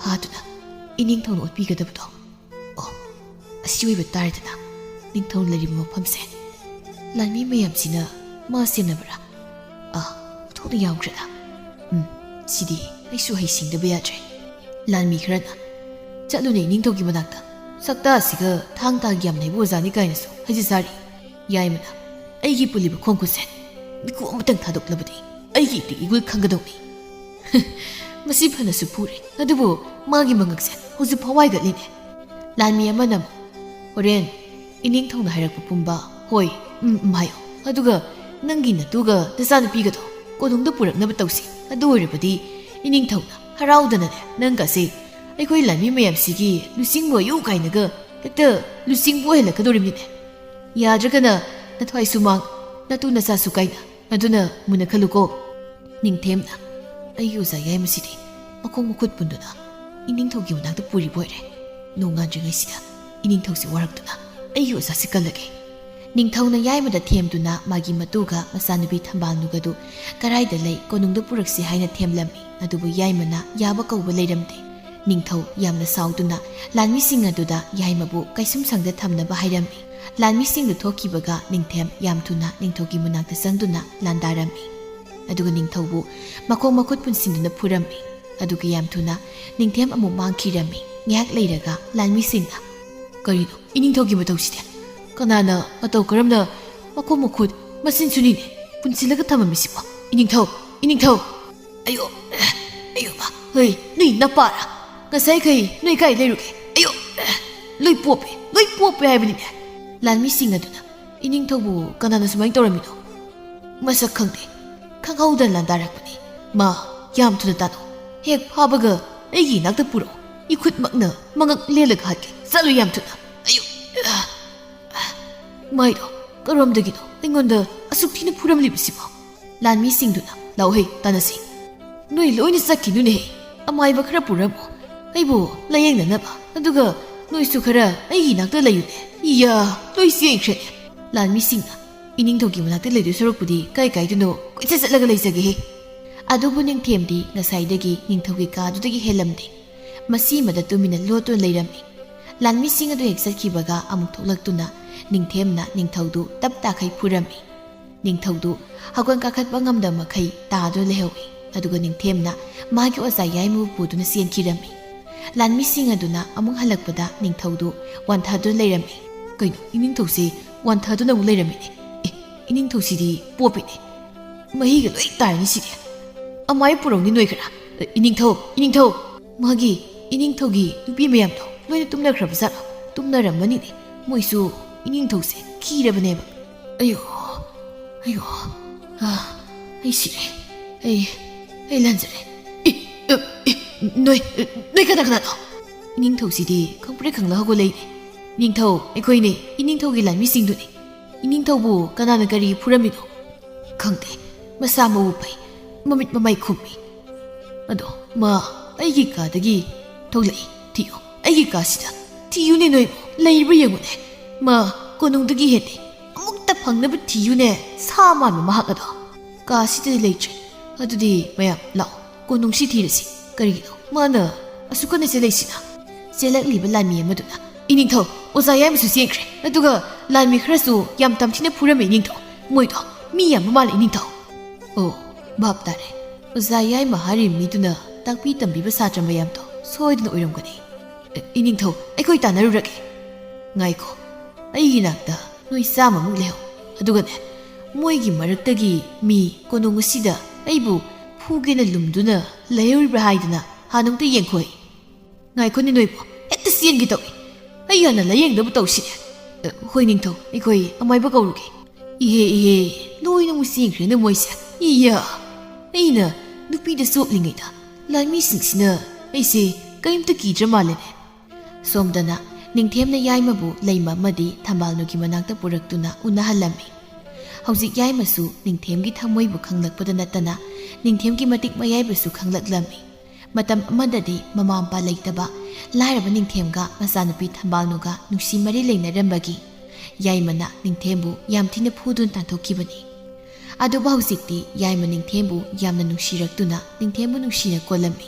ꯐꯥꯗꯨꯅ ꯏꯅꯤꯡꯊꯧꯅ ꯑꯣꯠꯄꯤꯒꯗꯕꯗꯣ꯫ ꯑꯣ, ꯑꯁꯤ ꯑꯣꯏꯕ ꯇꯥꯔꯦꯗꯅ ꯅꯤꯡꯊꯧ ꯂꯩꯔꯤꯕ ꯃꯐꯝꯁꯦ꯫ ꯂꯥꯟꯃꯤ ꯃꯌꯥꯝꯁꯤꯅ ꯃꯥ ꯁꯦꯟꯅꯕ꯭ꯔꯥ? ꯑꯥ, ꯑꯣꯟꯊꯣꯛꯅ ꯌꯥꯝꯈ꯭ꯔꯦꯗ꯫ ꯎꯝ, ꯁꯤꯗꯤ ꯑꯩꯁꯨ ꯍꯩꯁꯤꯡꯗꯕ ꯌꯥꯗ꯭ꯔꯦ꯫ ꯂꯥꯟꯃꯤ ꯈꯔꯅ, "ꯆꯠꯂꯨꯅꯦ ꯏꯅꯤꯡꯊꯧꯒꯤ ꯃꯅꯥꯛꯇ, ꯁꯛꯇꯥꯁꯤꯒ ꯊꯥꯡ ꯇꯥꯒꯤ ꯌꯥꯝ ꯅꯩꯕ ꯑꯣꯖꯥꯅꯤ" ꯀꯥꯏꯅꯁꯨ ꯍꯥꯏꯖ ꯁꯥꯔꯤ꯫ ꯌꯥꯏꯃꯅ, "ꯑꯩꯒꯤ ꯄꯨꯜꯂꯤꯕ ꯈꯣꯡꯈꯨꯠꯁꯦ ꯃꯤꯀꯨꯞ ꯑꯃꯇꯪ ꯊꯥꯗꯣꯛꯂꯕꯗꯤ ꯑꯩꯒꯤ ꯏꯄꯤꯛ ꯏꯒꯨꯜ ꯈꯪꯒꯗꯧꯅꯤ꯫ ꯃꯁꯤ ꯐꯅꯁꯨ ꯐꯨꯔꯦ, ꯑꯗꯨꯕꯨ ꯃꯥꯒꯤ ꯃꯉꯛꯁꯦ ꯍꯧꯖꯤꯛ ꯐꯥꯎ ꯋꯥꯏꯒꯠꯂꯤꯅꯦ꯫" ꯂꯥꯟꯃꯤ ꯑꯃꯅ ꯑꯃꯨꯛ, "ꯍꯣꯔꯦꯟ ꯏꯅꯤꯡꯊꯧꯅ ꯍꯥꯏꯔꯛꯄ ꯄꯨꯝꯕ ꯍꯣꯏ, ꯎꯝ, ꯎꯝ ꯍꯥꯏꯌꯣ꯫ ꯑꯗꯨꯒ ꯅꯪꯒꯤ ꯅꯇꯨꯒ ꯅꯆꯥꯅꯨꯄꯤꯒꯗꯣ ꯀꯣꯅꯨꯡꯗ ꯄꯨꯔꯛꯅꯕ ꯇꯧꯁꯤ꯫ ꯑꯗꯨ ꯑꯣꯏꯔꯕꯗꯤ ꯏꯅꯤꯡꯊꯧꯅ ꯍꯔꯥꯎꯗꯅꯅꯦ ꯅꯪꯒꯁꯦ ꯑꯩꯈꯣꯏ ꯂꯥꯟꯃꯤ ꯃꯌꯥꯝꯁꯤꯒꯤ ꯂꯨꯆꯤꯡꯕ ꯑꯣꯏꯌꯨ ꯀꯥꯏꯅꯒ ꯍꯦꯛꯇ ꯂꯨꯆꯤꯡꯕ ꯑꯣꯏꯍꯜꯂꯛꯀꯗꯧꯔꯤꯕꯅꯤꯅꯦ꯫ ꯌꯥꯗ꯭ꯔꯒꯅ ꯅꯊ꯭ꯋꯥꯏꯁꯨ ꯃꯥꯡ, ꯅꯇꯨ ꯅꯆꯥꯁꯨ ꯀꯥꯏꯅ꯫ ꯑꯗꯨꯅ ꯃꯨꯟꯅ ꯈꯜꯂꯨꯀꯣ꯫" ꯅꯤꯡꯊꯦꯝꯅ, "ꯑꯩꯒꯤ ꯑꯣꯖꯥ ꯌꯥꯏꯃꯁꯤꯗꯤ ꯃꯈꯣꯡ ꯃꯈꯨꯠ ꯄꯨꯟꯗꯨꯅ ꯏꯅꯤꯡꯊꯧꯒꯤ ꯃꯅꯥꯛꯇ ꯄꯨꯔꯤꯕ ꯑꯣꯏꯔꯦ꯫ ꯅꯣꯡꯉꯥꯟꯗ꯭ꯔꯤꯉꯩꯁꯤꯗ ꯏꯅꯤꯡꯊꯧꯁꯤ ꯋꯥꯔꯛꯇꯨꯅ ꯑꯩꯒꯤ ꯑꯣꯖꯥꯁꯤ ꯀꯜꯂꯒꯦ꯫" ꯅꯤꯡꯊꯧꯅ ꯌꯥꯏꯃꯗ ꯊꯦꯝꯗꯨꯅ ꯃꯥꯒꯤ ꯃꯇꯨꯒ ꯃꯆꯥꯅꯨꯄꯤ ꯊꯝꯕꯥꯜꯅꯨꯒꯗꯨ ꯀꯔꯥꯏꯗ ꯂꯩ, ꯀꯣꯅꯨꯡꯗ ꯄꯨꯔꯛꯁꯤ ꯍꯥꯏꯅ ꯊꯦꯝꯂꯝꯃꯤ꯫ ꯑꯗꯨꯕꯨ ꯌꯥꯏꯃꯅ ꯌꯥꯕ ꯀꯧꯕ ꯂꯩꯔꯝꯗꯦ꯫ ꯅꯤꯡꯊꯧ ꯌꯥꯝꯅ ꯁꯥꯎꯗꯨꯅ ꯂꯥꯟꯃꯤꯁꯤꯡ ꯑꯗꯨꯗ ꯌꯥꯏꯃꯕꯨ ꯀꯩꯁꯨꯝꯁꯪꯗ ꯊꯝꯅꯕ ꯍꯥꯏꯔꯝꯃꯤ꯫ ꯂꯥꯟꯃꯤꯁꯤꯡꯗꯨ ꯊꯣꯛꯈꯤꯕꯒ ꯅꯤꯡꯊꯦꯝ ꯌꯥꯝ ꯊꯨꯅ ꯅꯤꯡꯊꯧꯒꯤ ꯃꯅꯥꯛꯇ ꯆꯪꯗꯨꯅ ꯂꯥꯟꯗꯥꯔꯝꯃꯤ꯫ ꯑꯗꯨꯒ ꯅꯤꯡꯊꯧꯕꯨ ꯃꯈꯣꯡ ꯃꯈꯨꯠ ꯄꯨꯟꯁꯤꯟꯗꯨꯅ ꯐꯨꯔꯝꯃꯤ꯫ ꯑꯗꯨꯒ ꯌꯥꯝ ꯊꯨꯅ ꯅꯤꯡꯊꯦꯝ ꯑꯃꯨꯛ ꯃꯥꯡꯈꯤꯔꯝꯃꯤ꯫ ꯉꯥꯏꯍꯥꯛ ꯂꯩꯔꯒ ꯂꯥꯟꯃꯤꯁꯤꯡꯅ, "ꯀꯔꯤꯅꯣ ꯏꯅꯤꯡꯊꯧꯒꯤ ꯃꯇꯧꯁꯤꯗꯤ? ꯀꯅꯥꯅ ꯃꯇꯧ ꯀꯔꯝꯅ ꯃꯈꯣꯡ ꯃꯈꯨꯠ ꯃꯁꯤꯟ ꯁꯨꯅꯤꯅꯦ ꯄꯨꯟꯁꯤꯜꯂꯒ ꯊꯝꯃꯝꯃꯤꯁꯤꯕꯣ? ꯏꯅꯤꯡꯊꯧ, ꯏꯅꯤꯡꯊꯧ!" "ꯑꯌꯣ, ꯑꯌꯣ ꯃꯥ, ꯍꯣꯏ, ꯅꯣꯏ ꯅꯄꯥꯔ? ꯉꯁꯥꯏꯈꯩ ꯅꯣꯏ ꯀꯥꯏ ꯂꯩꯔꯨꯒꯦ? ꯑꯌꯣ, ꯂꯣꯏ ꯄꯣꯞꯄꯦ, ꯂꯣꯏ ꯄꯣꯞꯄꯦ ꯍꯥꯏꯕꯅꯤꯅꯦ!" ꯂꯥꯟꯃꯤꯁꯤꯡ ꯑꯗꯨꯅ, "ꯏꯅꯤꯡꯊꯧꯕꯨ ꯀꯅꯥꯅ ꯁꯨꯃꯥꯏꯅ ꯇꯧꯔꯝꯃꯤꯅꯣ? ꯃꯁꯛ ꯈꯪꯗꯦ, ꯈꯪꯍꯧꯗꯅ ꯂꯥꯟꯗꯥꯔꯛꯄꯅꯤ꯫ ꯃꯥ, ꯌꯥꯝ ꯊꯨꯅ ꯇꯥꯅꯧ꯫ ꯍꯦꯛ ꯐꯥꯕꯒ ꯑꯩꯒꯤ ꯏꯅꯥꯛꯇ ꯄꯨꯔꯛꯎ꯫ ꯏꯈꯨꯠꯃꯛꯅ ꯃꯉꯛ ꯂꯦꯜꯂꯒ ꯍꯥꯠꯀꯦ꯫ ꯆꯠꯂꯨ ꯌꯥꯝ ꯊꯨꯅ꯫ ꯑꯌꯨ, ꯑ, ꯑ, ꯃꯥꯏꯗꯣ ꯀꯔꯣꯝꯗꯒꯤꯅꯣ ꯑꯩꯉꯣꯟꯗ ꯑꯁꯨꯛ ꯊꯤꯅ ꯐꯨꯔꯝꯂꯤꯕꯁꯤꯕꯣ?" ꯂꯥꯟꯃꯤꯁꯤꯡꯗꯨꯅ, "ꯂꯥꯛꯎꯍꯦ, ꯇꯥꯟꯅꯁꯤ꯫ ꯅꯣꯏ ꯂꯣꯏꯅ ꯆꯠꯈꯤꯅꯨꯅꯦꯍꯦ꯫ ꯑꯃꯥꯏꯕ ꯈꯔ ꯄꯨꯔꯝꯃꯣ, ꯑꯩꯕꯨ ꯂꯥꯌꯦꯡꯅꯅꯕ꯫ ꯑꯗꯨꯒ ꯅꯣꯏꯁꯨ ꯈꯔ ꯑꯩꯒꯤ ꯏꯅꯥꯛꯇ ꯂꯩꯌꯨꯅꯦ꯫ ꯏꯌꯥ, ꯂꯣꯏ ꯆꯦꯟꯈ꯭ꯔꯦꯅꯦ!" ꯂꯥꯟꯃꯤꯁꯤꯡꯅ, "ꯏꯅꯤꯡꯊꯧꯒꯤ ꯃꯅꯥꯛꯇ ꯂꯩꯗꯣꯏ ꯁꯔꯨꯛꯄꯨꯗꯤ ꯀꯥꯏ ꯀꯥꯏꯗꯅꯣ ꯀꯣꯏꯆꯠ ꯆꯠꯂꯒ ꯂꯩꯖꯒꯦꯍꯦ!" ꯑꯗꯨꯕꯨ ꯅꯤꯡꯊꯦꯝꯗꯤ ꯉꯁꯥꯏꯗꯒꯤ ꯅꯤꯡꯊꯧꯒꯤ ꯀꯥꯗꯨꯗꯒꯤ ꯍꯦꯜꯂꯝꯗꯦ꯫ ꯃꯁꯤꯃꯗ ꯇꯨꯃꯤꯟꯅ ꯂꯣꯠꯇꯨꯅ ꯂꯩꯔꯝꯃꯤ꯫ ꯂꯥꯟꯃꯤꯁꯤꯡ ꯑꯗꯨ ꯍꯦꯛ ꯆꯠꯈꯤꯕꯒ ꯑꯃꯨꯛ ꯊꯣꯛꯂꯛꯇꯨꯅ ꯅꯤꯡꯊꯦꯝꯅ ꯅꯤꯡꯊꯧꯗꯨ ꯇꯞ ꯇꯥꯈꯩ ꯐꯨꯔꯝꯃꯤ꯫ ꯅꯤꯡꯊꯧꯗꯨ ꯍꯧꯒꯠ ꯀꯥꯈꯠꯄ ꯉꯝꯗꯕ ꯃꯈꯩ ꯇꯥꯗꯨꯅ ꯂꯩꯍꯧꯏ꯫ ꯑꯗꯨꯒ ꯅꯤꯡꯊꯦꯝꯅ ꯃꯥꯒꯤ ꯑꯣꯖꯥ ꯌꯥꯏꯃꯕꯨ ꯄꯨꯗꯨꯅ ꯆꯦꯟꯈꯤꯔꯝꯃꯤ꯫ ꯂꯥꯟꯃꯤꯁꯤꯡ ꯑꯗꯨꯅ ꯑꯃꯨꯛ ꯍꯜꯂꯛꯄꯗ ꯅꯤꯡꯊꯧꯗꯨ ꯋꯥꯟꯊꯗꯨꯅ ꯂꯩꯔꯝꯃꯤ꯫ "ꯀꯩꯅꯣ, ꯏꯅꯤꯡꯊꯧꯁꯦ ꯋꯥꯟꯊꯗꯨꯅ ꯑꯃꯨꯛ ꯂꯩꯔꯝꯃꯤꯅꯦ? ꯑꯦ, ꯏꯅꯤꯡꯊꯧꯁꯤꯗꯤ ꯄꯣꯞꯄꯤꯅꯦ꯫ ꯃꯍꯤꯒ ꯂꯣꯏ ꯇꯥꯔꯅꯤ ꯁꯤꯗꯤ꯫ ꯑꯃꯥꯏ ꯄꯨꯔꯧꯅꯤ ꯅꯣꯏ ꯈꯔ꯫ ꯏꯅꯤꯡꯊꯧ, ꯏꯅꯤꯡꯊꯧ!" ꯃꯥꯒꯤ ꯏꯅꯤꯡꯊꯧꯒꯤ ꯅꯨꯄꯤ ꯃꯌꯥꯝꯗꯣ ꯂꯣꯏꯅ ꯇꯨꯝꯅꯈ꯭ꯔꯕ ꯖꯥꯠꯂꯣ? ꯇꯨꯝꯅꯔꯝꯃꯅꯤꯅꯦ꯫ ꯃꯣꯏꯁꯨ ꯏꯅꯤꯡꯊꯧꯁꯦ ꯈꯤꯔꯕꯅꯦꯕ꯫ "ꯑꯌꯣ, ꯑꯌꯣ, ꯑꯥ, ꯑꯩ ꯁꯤꯔꯦ꯫ ꯑꯩ, ꯑꯩ ꯂꯥꯟꯖꯔꯦ꯫ ꯑꯦ, ꯑꯦ, ꯑꯦ, ꯅꯣꯏ, ꯅꯣꯏ ꯀꯅꯥ ꯀꯅꯥꯅꯣ?" ꯏꯅꯤꯡꯊꯧꯁꯤꯗꯤ ꯈꯪꯄ꯭ꯔꯦꯛ ꯈꯪꯂ ꯍꯧꯒꯠꯂꯛꯏꯅꯦ꯫ "ꯅꯤꯡꯊꯧ, ꯑꯩꯈꯣꯏꯅꯦ, ꯏꯅꯤꯡꯊꯧꯒꯤ ꯂꯥꯟꯃꯤꯁꯤꯡꯗꯨꯅꯤ꯫ ꯏꯅꯤꯡꯊꯧꯕꯨ ꯀꯅꯥꯅ ꯀꯔꯤ ꯐꯨꯔꯝꯃꯤꯅꯣ?" "ꯈꯪꯗꯦ, ꯃꯁꯥ ꯃꯎ ꯐꯩ, ꯃꯃꯤꯠ ꯃꯃꯥꯏ ꯈꯨꯝꯃꯤ꯫ ꯑꯗꯣ ꯃꯥ ꯑꯩꯒꯤ ꯀꯥꯗꯒꯤ ꯊꯣꯛꯂꯛꯏ꯫ ꯊꯤꯌꯨ, ꯑꯩꯒꯤ ꯀꯥꯁꯤꯗ ꯊꯤꯌꯨꯅꯦ ꯅꯣꯏꯕꯨ, ꯂꯩꯕ꯭ꯔꯥ ꯌꯦꯡꯉꯨꯅꯦ꯫ ꯃꯥ ꯀꯣꯅꯨꯡꯗꯒꯤ ꯍꯦꯟꯅ ꯑꯃꯨꯛꯇ ꯐꯪꯅꯕ ꯊꯤꯌꯨꯅꯦ, ꯁꯥ ꯃꯥꯟꯕ ꯃꯍꯥꯛ ꯑꯗꯣ꯫ ꯀꯥꯁꯤꯗꯗꯤ ꯂꯩꯇ꯭ꯔꯦ꯫ ꯑꯗꯨꯗꯤ ꯃꯌꯥꯝ ꯂꯥꯛꯑꯣ, ꯀꯣꯅꯨꯡꯁꯤ ꯊꯤꯔꯁꯤ꯫ ꯀꯔꯤꯒꯤꯅꯣ ꯃꯥꯅ ꯑꯁꯨꯛ ꯀꯟꯅ ꯆꯦꯜꯂꯛꯏꯁꯤꯅ? ꯆꯦꯜꯂꯛꯂꯤꯕ ꯂꯥꯟꯃꯤ ꯑꯃꯗꯨꯅ꯫ "ꯏꯅꯤꯡꯊꯧ, ꯑꯣꯖꯥ ꯌꯥꯏꯃꯁꯨ ꯆꯦꯟꯈ꯭ꯔꯦ, ꯑꯗꯨꯒ ꯂꯥꯟꯃꯤ ꯈꯔꯁꯨ ꯌꯥꯝ ꯇꯝꯊꯤꯅ ꯐꯨꯔꯝꯃꯦ ꯏꯅꯤꯡꯊꯧ꯫ ꯃꯣꯏꯗꯣ ꯃꯤ ꯌꯥꯝꯕ ꯃꯥꯜꯂꯦ ꯏꯅꯤꯡꯊꯧ"꯫ "ꯑꯣ, ꯚꯥꯞ ꯇꯥꯔꯦ꯫ ꯑꯣꯖꯥ ꯌꯥꯏꯃ ꯍꯥꯏꯔꯤꯕ ꯃꯤꯗꯨꯅ ꯇꯥꯛꯄꯤ ꯇꯝꯕꯤꯕ ꯁꯥꯇ꯭ꯔ ꯃꯌꯥꯝꯗꯣ ꯁꯣꯏꯗꯅ ꯑꯣꯏꯔꯝꯒꯅꯤ꯫ ꯑꯦ, ꯏꯅꯤꯡꯊꯧ, ꯑꯩꯈꯣꯏ ꯇꯥꯟꯅꯔꯨꯔꯒꯦ"꯫ "ꯉꯥꯏꯈꯣ, ꯑꯩꯒꯤ ꯅꯥꯛꯇ ꯅꯣꯏ ꯆꯥꯝꯃꯃꯨꯛ ꯂꯩꯍꯧ꯫ ꯑꯗꯨꯒꯅꯦ, ꯃꯣꯏꯒꯤ ꯃꯔꯛꯇꯒꯤ ꯃꯤ ꯀꯣꯅꯨꯡ ꯑꯁꯤꯗ ꯑꯩꯕꯨ ꯐꯨꯒꯦꯅ ꯂꯨꯝꯗꯨꯅ ꯂꯩꯍꯧꯔꯤꯕ꯭ꯔꯥ ꯍꯥꯏꯗꯅ ꯍꯥꯟꯅ ꯑꯃꯨꯛꯇ ꯌꯦꯡꯈꯣꯏ"꯫ "ꯉꯥꯏꯈꯣꯅꯦ ꯅꯣꯏꯕꯨ, ꯍꯦꯛꯇ ꯆꯦꯟꯒꯦ ꯇꯧꯏ꯫ ꯑꯩ ꯍꯥꯟꯅ ꯂꯥꯌꯦꯡꯗꯕ ꯇꯧꯁꯤꯅꯦ"꯫ "ꯑ, ꯍꯣꯏ ꯅꯤꯡꯊꯧ, ꯑꯩꯈꯣꯏ ꯑꯃꯥꯏꯕ ꯀꯧꯔꯨꯒꯦ"꯫ "ꯏꯍꯦ, ꯏꯍꯦ, ꯂꯣꯏꯅꯃꯛ ꯆꯦꯟꯈ꯭ꯔꯦꯅꯦ ꯃꯣꯏꯁꯦ꯫ ꯏꯌꯥ, ꯑꯩꯅ ꯅꯨꯄꯤꯗ ꯆꯣꯞꯂꯤꯉꯩꯗ ꯂꯥꯟꯃꯤꯁꯤꯡꯁꯤꯅ ꯑꯩꯁꯦ ꯀꯔꯤꯝꯇ ꯀꯤꯗ꯭ꯔ ꯃꯥꯜꯂꯦꯅꯦ"꯫ ꯁꯣꯝꯗꯅ ꯅꯤꯡꯊꯦꯝꯅ ꯌꯥꯏꯃꯕꯨ ꯂꯩꯃ ꯑꯃꯗꯤ ꯊꯝꯕꯥꯜꯅꯨꯒꯤ ꯃꯅꯥꯛꯇ ꯄꯨꯔꯛꯇꯨꯅ ꯎꯅꯍꯜꯂꯝꯃꯤ꯫ ꯍꯧꯖꯤꯛ ꯌꯥꯏꯃꯁꯨ ꯅꯤꯡꯊꯦꯝꯒꯤ ꯊꯃꯣꯏꯕꯨ ꯈꯪꯂꯛꯄꯗ ꯅꯠꯇꯅ ꯅꯤꯡꯊꯦꯝꯒꯤ ꯃꯇꯤꯛ ꯃꯌꯥꯏꯕꯨꯁꯨ ꯈꯪꯂꯛꯂꯝꯃꯤ꯫ ꯃꯇꯝ ꯑꯃꯗꯗꯤ ꯃꯃꯥ ꯃꯄꯥ ꯂꯩꯇꯕ ꯂꯥꯏꯔꯕ ꯅꯤꯡꯊꯦꯝꯒ ꯃꯆꯥꯅꯨꯄꯤ ꯊꯝꯕꯥꯜꯅꯨꯒ ꯅꯨꯡꯁꯤ ꯃꯔꯤ ꯂꯩꯅꯔꯝꯕꯒꯤ ꯌꯥꯏꯃꯅ ꯅꯤꯡꯊꯦꯝꯕꯨ ꯌꯥꯝ ꯊꯤꯅ ꯐꯨꯗꯨꯅ ꯇꯥꯟꯊꯣꯛꯈꯤꯕꯅꯤ꯫ ꯑꯗꯨꯕꯨ ꯍꯧꯖꯤꯛꯇꯤ ꯌꯥꯏꯃ ꯅꯤꯡꯊꯦꯝꯕꯨ ꯌꯥꯝꯅ ꯅꯨꯡꯁꯤꯔꯛꯇꯨꯅ ꯅꯤꯡꯊꯦꯝꯕꯨ ꯅꯨꯡꯁꯤꯅ ꯀꯣꯜꯂꯝꯃꯤ꯫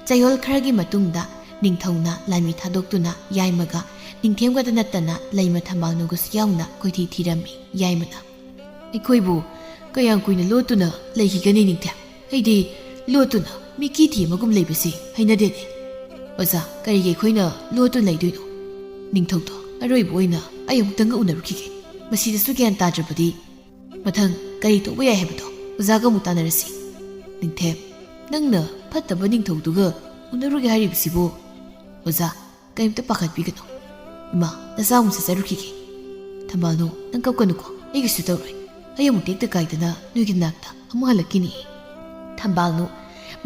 ꯆꯌꯣꯜ ꯈꯔꯒꯤ ꯃꯇꯨꯡꯗ ꯅꯤꯡꯊꯧꯅ ꯂꯥꯟꯃꯤ ꯊꯥꯗꯣꯛꯇꯨꯅ ꯌꯥꯏꯃꯒ ꯅꯤꯡꯊꯦꯝꯒꯗ ꯅꯠꯇꯅ ꯂꯩꯃ ꯊꯝꯕꯥꯜꯅꯨꯒꯁꯨ ꯌꯥꯎꯅ ꯀꯣꯏꯊꯤ ꯊꯤꯔꯝꯃꯤ꯫ ꯌꯥꯏꯃꯅ, "ꯑꯩꯈꯣꯏꯕꯨ ꯀꯌꯥꯝ ꯀꯨꯏꯅ ꯂꯣꯠꯇꯨꯅ ꯂꯩꯈꯤꯒꯅꯤ ꯅꯤꯡꯊꯦꯝ? ꯑꯩꯗꯤ ꯂꯣꯠꯇꯨꯅ ꯃꯤꯀꯤ ꯊꯦꯝꯕꯒꯨꯝ ꯂꯩꯕꯁꯤ ꯍꯩꯅꯗꯦꯅꯦ"꯫ "ꯑꯣꯖꯥ, ꯀꯔꯤꯒꯤ ꯑꯩꯈꯣꯏꯅ ꯂꯣꯠꯇꯨꯅ ꯂꯩꯗꯣꯏꯅꯣ? ꯅꯤꯡꯊꯧꯗꯣ ꯑꯔꯣꯏꯕ ꯑꯣꯏꯅ ꯑꯩ ꯑꯃꯨꯛꯇꯪꯒ ꯎꯅꯔꯨꯈꯤꯒꯦ꯫ ꯃꯁꯤꯗꯁꯨ ꯒ꯭ꯌꯥꯟ ꯇꯥꯗ꯭ꯔꯕꯗꯤ ꯃꯊꯪ ꯀꯔꯤ ꯇꯧꯕ ꯌꯥꯏ ꯍꯥꯏꯕꯗꯣ ꯑꯣꯖꯥꯒ ꯑꯃꯨꯛ ꯇꯥꯟꯅꯔꯁꯤ"꯫ "ꯅꯤꯡꯊꯦꯝ, ꯅꯪꯅ ꯐꯠꯇꯕ ꯅꯤꯡꯊꯧꯗꯨꯒ ꯎꯅꯔꯨꯒꯦ ꯍꯥꯏꯔꯤꯕꯁꯤꯕꯨ?" "ꯑꯣꯖꯥ, ꯀꯔꯤꯝꯇ ꯄꯥꯈꯠꯄꯤꯒꯅꯨ꯫ ꯏꯃꯥ, ꯅꯆꯥ ꯑꯃꯨꯛ ꯆꯠꯆꯔꯨꯈꯤꯒꯦ꯫ ꯊꯝꯕꯥꯜꯅꯨ, ꯅꯪ ꯀꯞꯀꯅꯨꯀꯣ, ꯑꯩꯒꯤꯁꯨ ꯇꯧꯔꯣꯏ꯫ ꯑꯩ ꯑꯃꯨꯛ ꯇꯦꯛꯇ ꯀꯥꯏꯗꯅ ꯅꯣꯏꯒꯤ ꯅꯥꯛꯇ ꯑꯃꯨꯛ ꯍꯜꯂꯛꯈꯤꯅꯤ"꯫ ꯊꯝꯕꯥꯜꯅꯨ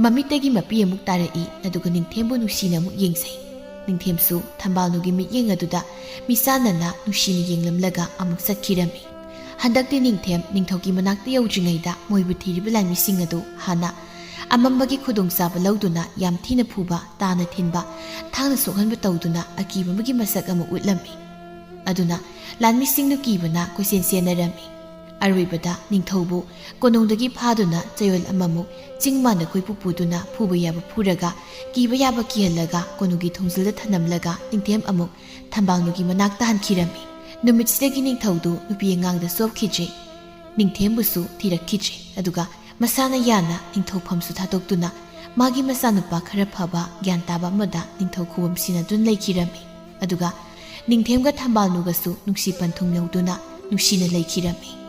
ꯃꯃꯤꯠꯇꯒꯤ ꯃꯄꯤ ꯑꯃꯨꯛ ꯇꯥꯔꯛꯏ, ꯑꯗꯨꯒ ꯅꯤꯡꯊꯦꯝꯕꯨ ꯅꯨꯡꯁꯤꯅ ꯑꯃꯨꯛ ꯌꯦꯡꯖꯩ꯫ ꯅꯤꯡꯊꯦꯝꯁꯨ ꯊꯝꯕꯥꯜꯅꯨꯒꯤ ꯃꯤꯠꯌꯦꯡ ꯑꯗꯨꯗ ꯃꯤꯆꯥꯟꯅꯅ ꯅꯨꯡꯁꯤꯅ ꯌꯦꯡꯂꯝꯂꯒ ꯑꯃꯨꯛ ꯆꯠꯈꯤꯔꯝꯃꯤ꯫ ꯍꯟꯗꯛꯇꯤ ꯅꯤꯡꯊꯦꯝ ꯅꯤꯡꯊꯧꯒꯤ ꯃꯅꯥꯛꯇ ꯌꯧꯗ꯭ꯔꯤꯉꯩꯗ ꯃꯣꯏꯕꯨ ꯊꯤꯔꯤꯕ ꯂꯥꯟꯃꯤꯁꯤꯡ ꯑꯗꯨ ꯍꯥꯟꯅ ꯑꯃꯝꯕꯒꯤ ꯈꯨꯗꯣꯡꯆꯥꯕ ꯂꯧꯗꯨꯅ ꯌꯥꯝ ꯊꯤꯅ ꯐꯨꯕ, ꯇꯥꯅ ꯊꯤꯟꯕ, ꯊꯥꯡꯅ ꯁꯣꯛꯍꯟꯕ ꯇꯧꯗꯨꯅ ꯑꯀꯤꯕ ꯑꯃꯒꯤ ꯃꯁꯛ ꯑꯃ ꯎꯠꯂꯝꯃꯤ꯫ ꯑꯗꯨꯅ ꯂꯥꯟꯃꯤꯁꯤꯡꯗꯨ ꯀꯤꯕꯅ ꯀꯣꯏꯆꯦꯟ ꯆꯦꯟꯅꯔꯝꯃꯤ꯫ ꯑꯔꯣꯏꯕꯗ ꯅꯤꯡꯊꯧꯕꯨ ꯀꯣꯅꯨꯡꯗꯒꯤ ꯐꯥꯗꯨꯅ ꯆꯌꯣꯜ ꯑꯃꯃꯨꯛ ꯆꯤꯡ ꯃꯥꯟꯗ ꯀꯣꯏꯄꯨ ꯄꯨꯗꯨꯅ ꯐꯨꯕ ꯌꯥꯕ ꯐꯨꯔꯒ, ꯀꯤꯕ ꯌꯥꯕ ꯀꯤꯍꯜꯂꯒ, ꯀꯣꯅꯨꯡꯒꯤ ꯊꯣꯡꯖꯤꯜꯗ ꯊꯅꯝꯂꯒ ꯅꯤꯡꯊꯦꯝ ꯑꯃꯨꯛ ꯊꯝꯕꯥꯜꯅꯨꯒꯤ ꯃꯅꯥꯛ ꯇꯥꯍꯟꯈꯤꯔꯝꯃꯤ꯫ ꯅꯨꯃꯤꯠꯁꯤꯗꯒꯤ ꯅꯤꯡꯊꯧꯗꯨ ꯅꯨꯄꯤ ꯑꯉꯥꯡꯗ ꯆꯣꯞꯈꯤꯗ꯭ꯔꯦ꯫ ꯅꯤꯡꯊꯦꯝꯕꯨꯁꯨ ꯊꯤꯔꯛꯈꯤꯗ꯭ꯔꯦ꯫ ꯑꯗꯨꯒ ꯃꯁꯥꯅ ꯌꯥꯅ ꯅꯤꯡꯊꯧꯐꯝꯁꯨ ꯊꯥꯗꯣꯛꯇꯨꯅ ꯃꯥꯒꯤ ꯃꯆꯥꯅꯨꯄꯥ ꯈꯔ ꯐꯕ ꯒ꯭ꯌꯥꯟ ꯇꯥꯕ ꯑꯃꯗ ꯅꯤꯡꯊꯧ ꯈꯨꯕꯝ ꯁꯤꯟꯅꯗꯨꯅ ꯂꯩꯈꯤꯔꯝꯃꯤ꯫ ꯑꯗꯨꯒ ꯅꯤꯡꯊꯦꯝꯒ ꯊꯝꯕꯥꯜꯅꯨꯒꯁꯨ ꯅꯨꯡꯁꯤ ꯄꯟꯊꯨꯡ ꯌꯧꯗꯨꯅ ꯅꯨꯡꯁꯤꯅ ꯂꯩꯈꯤꯔꯝꯃꯤ꯫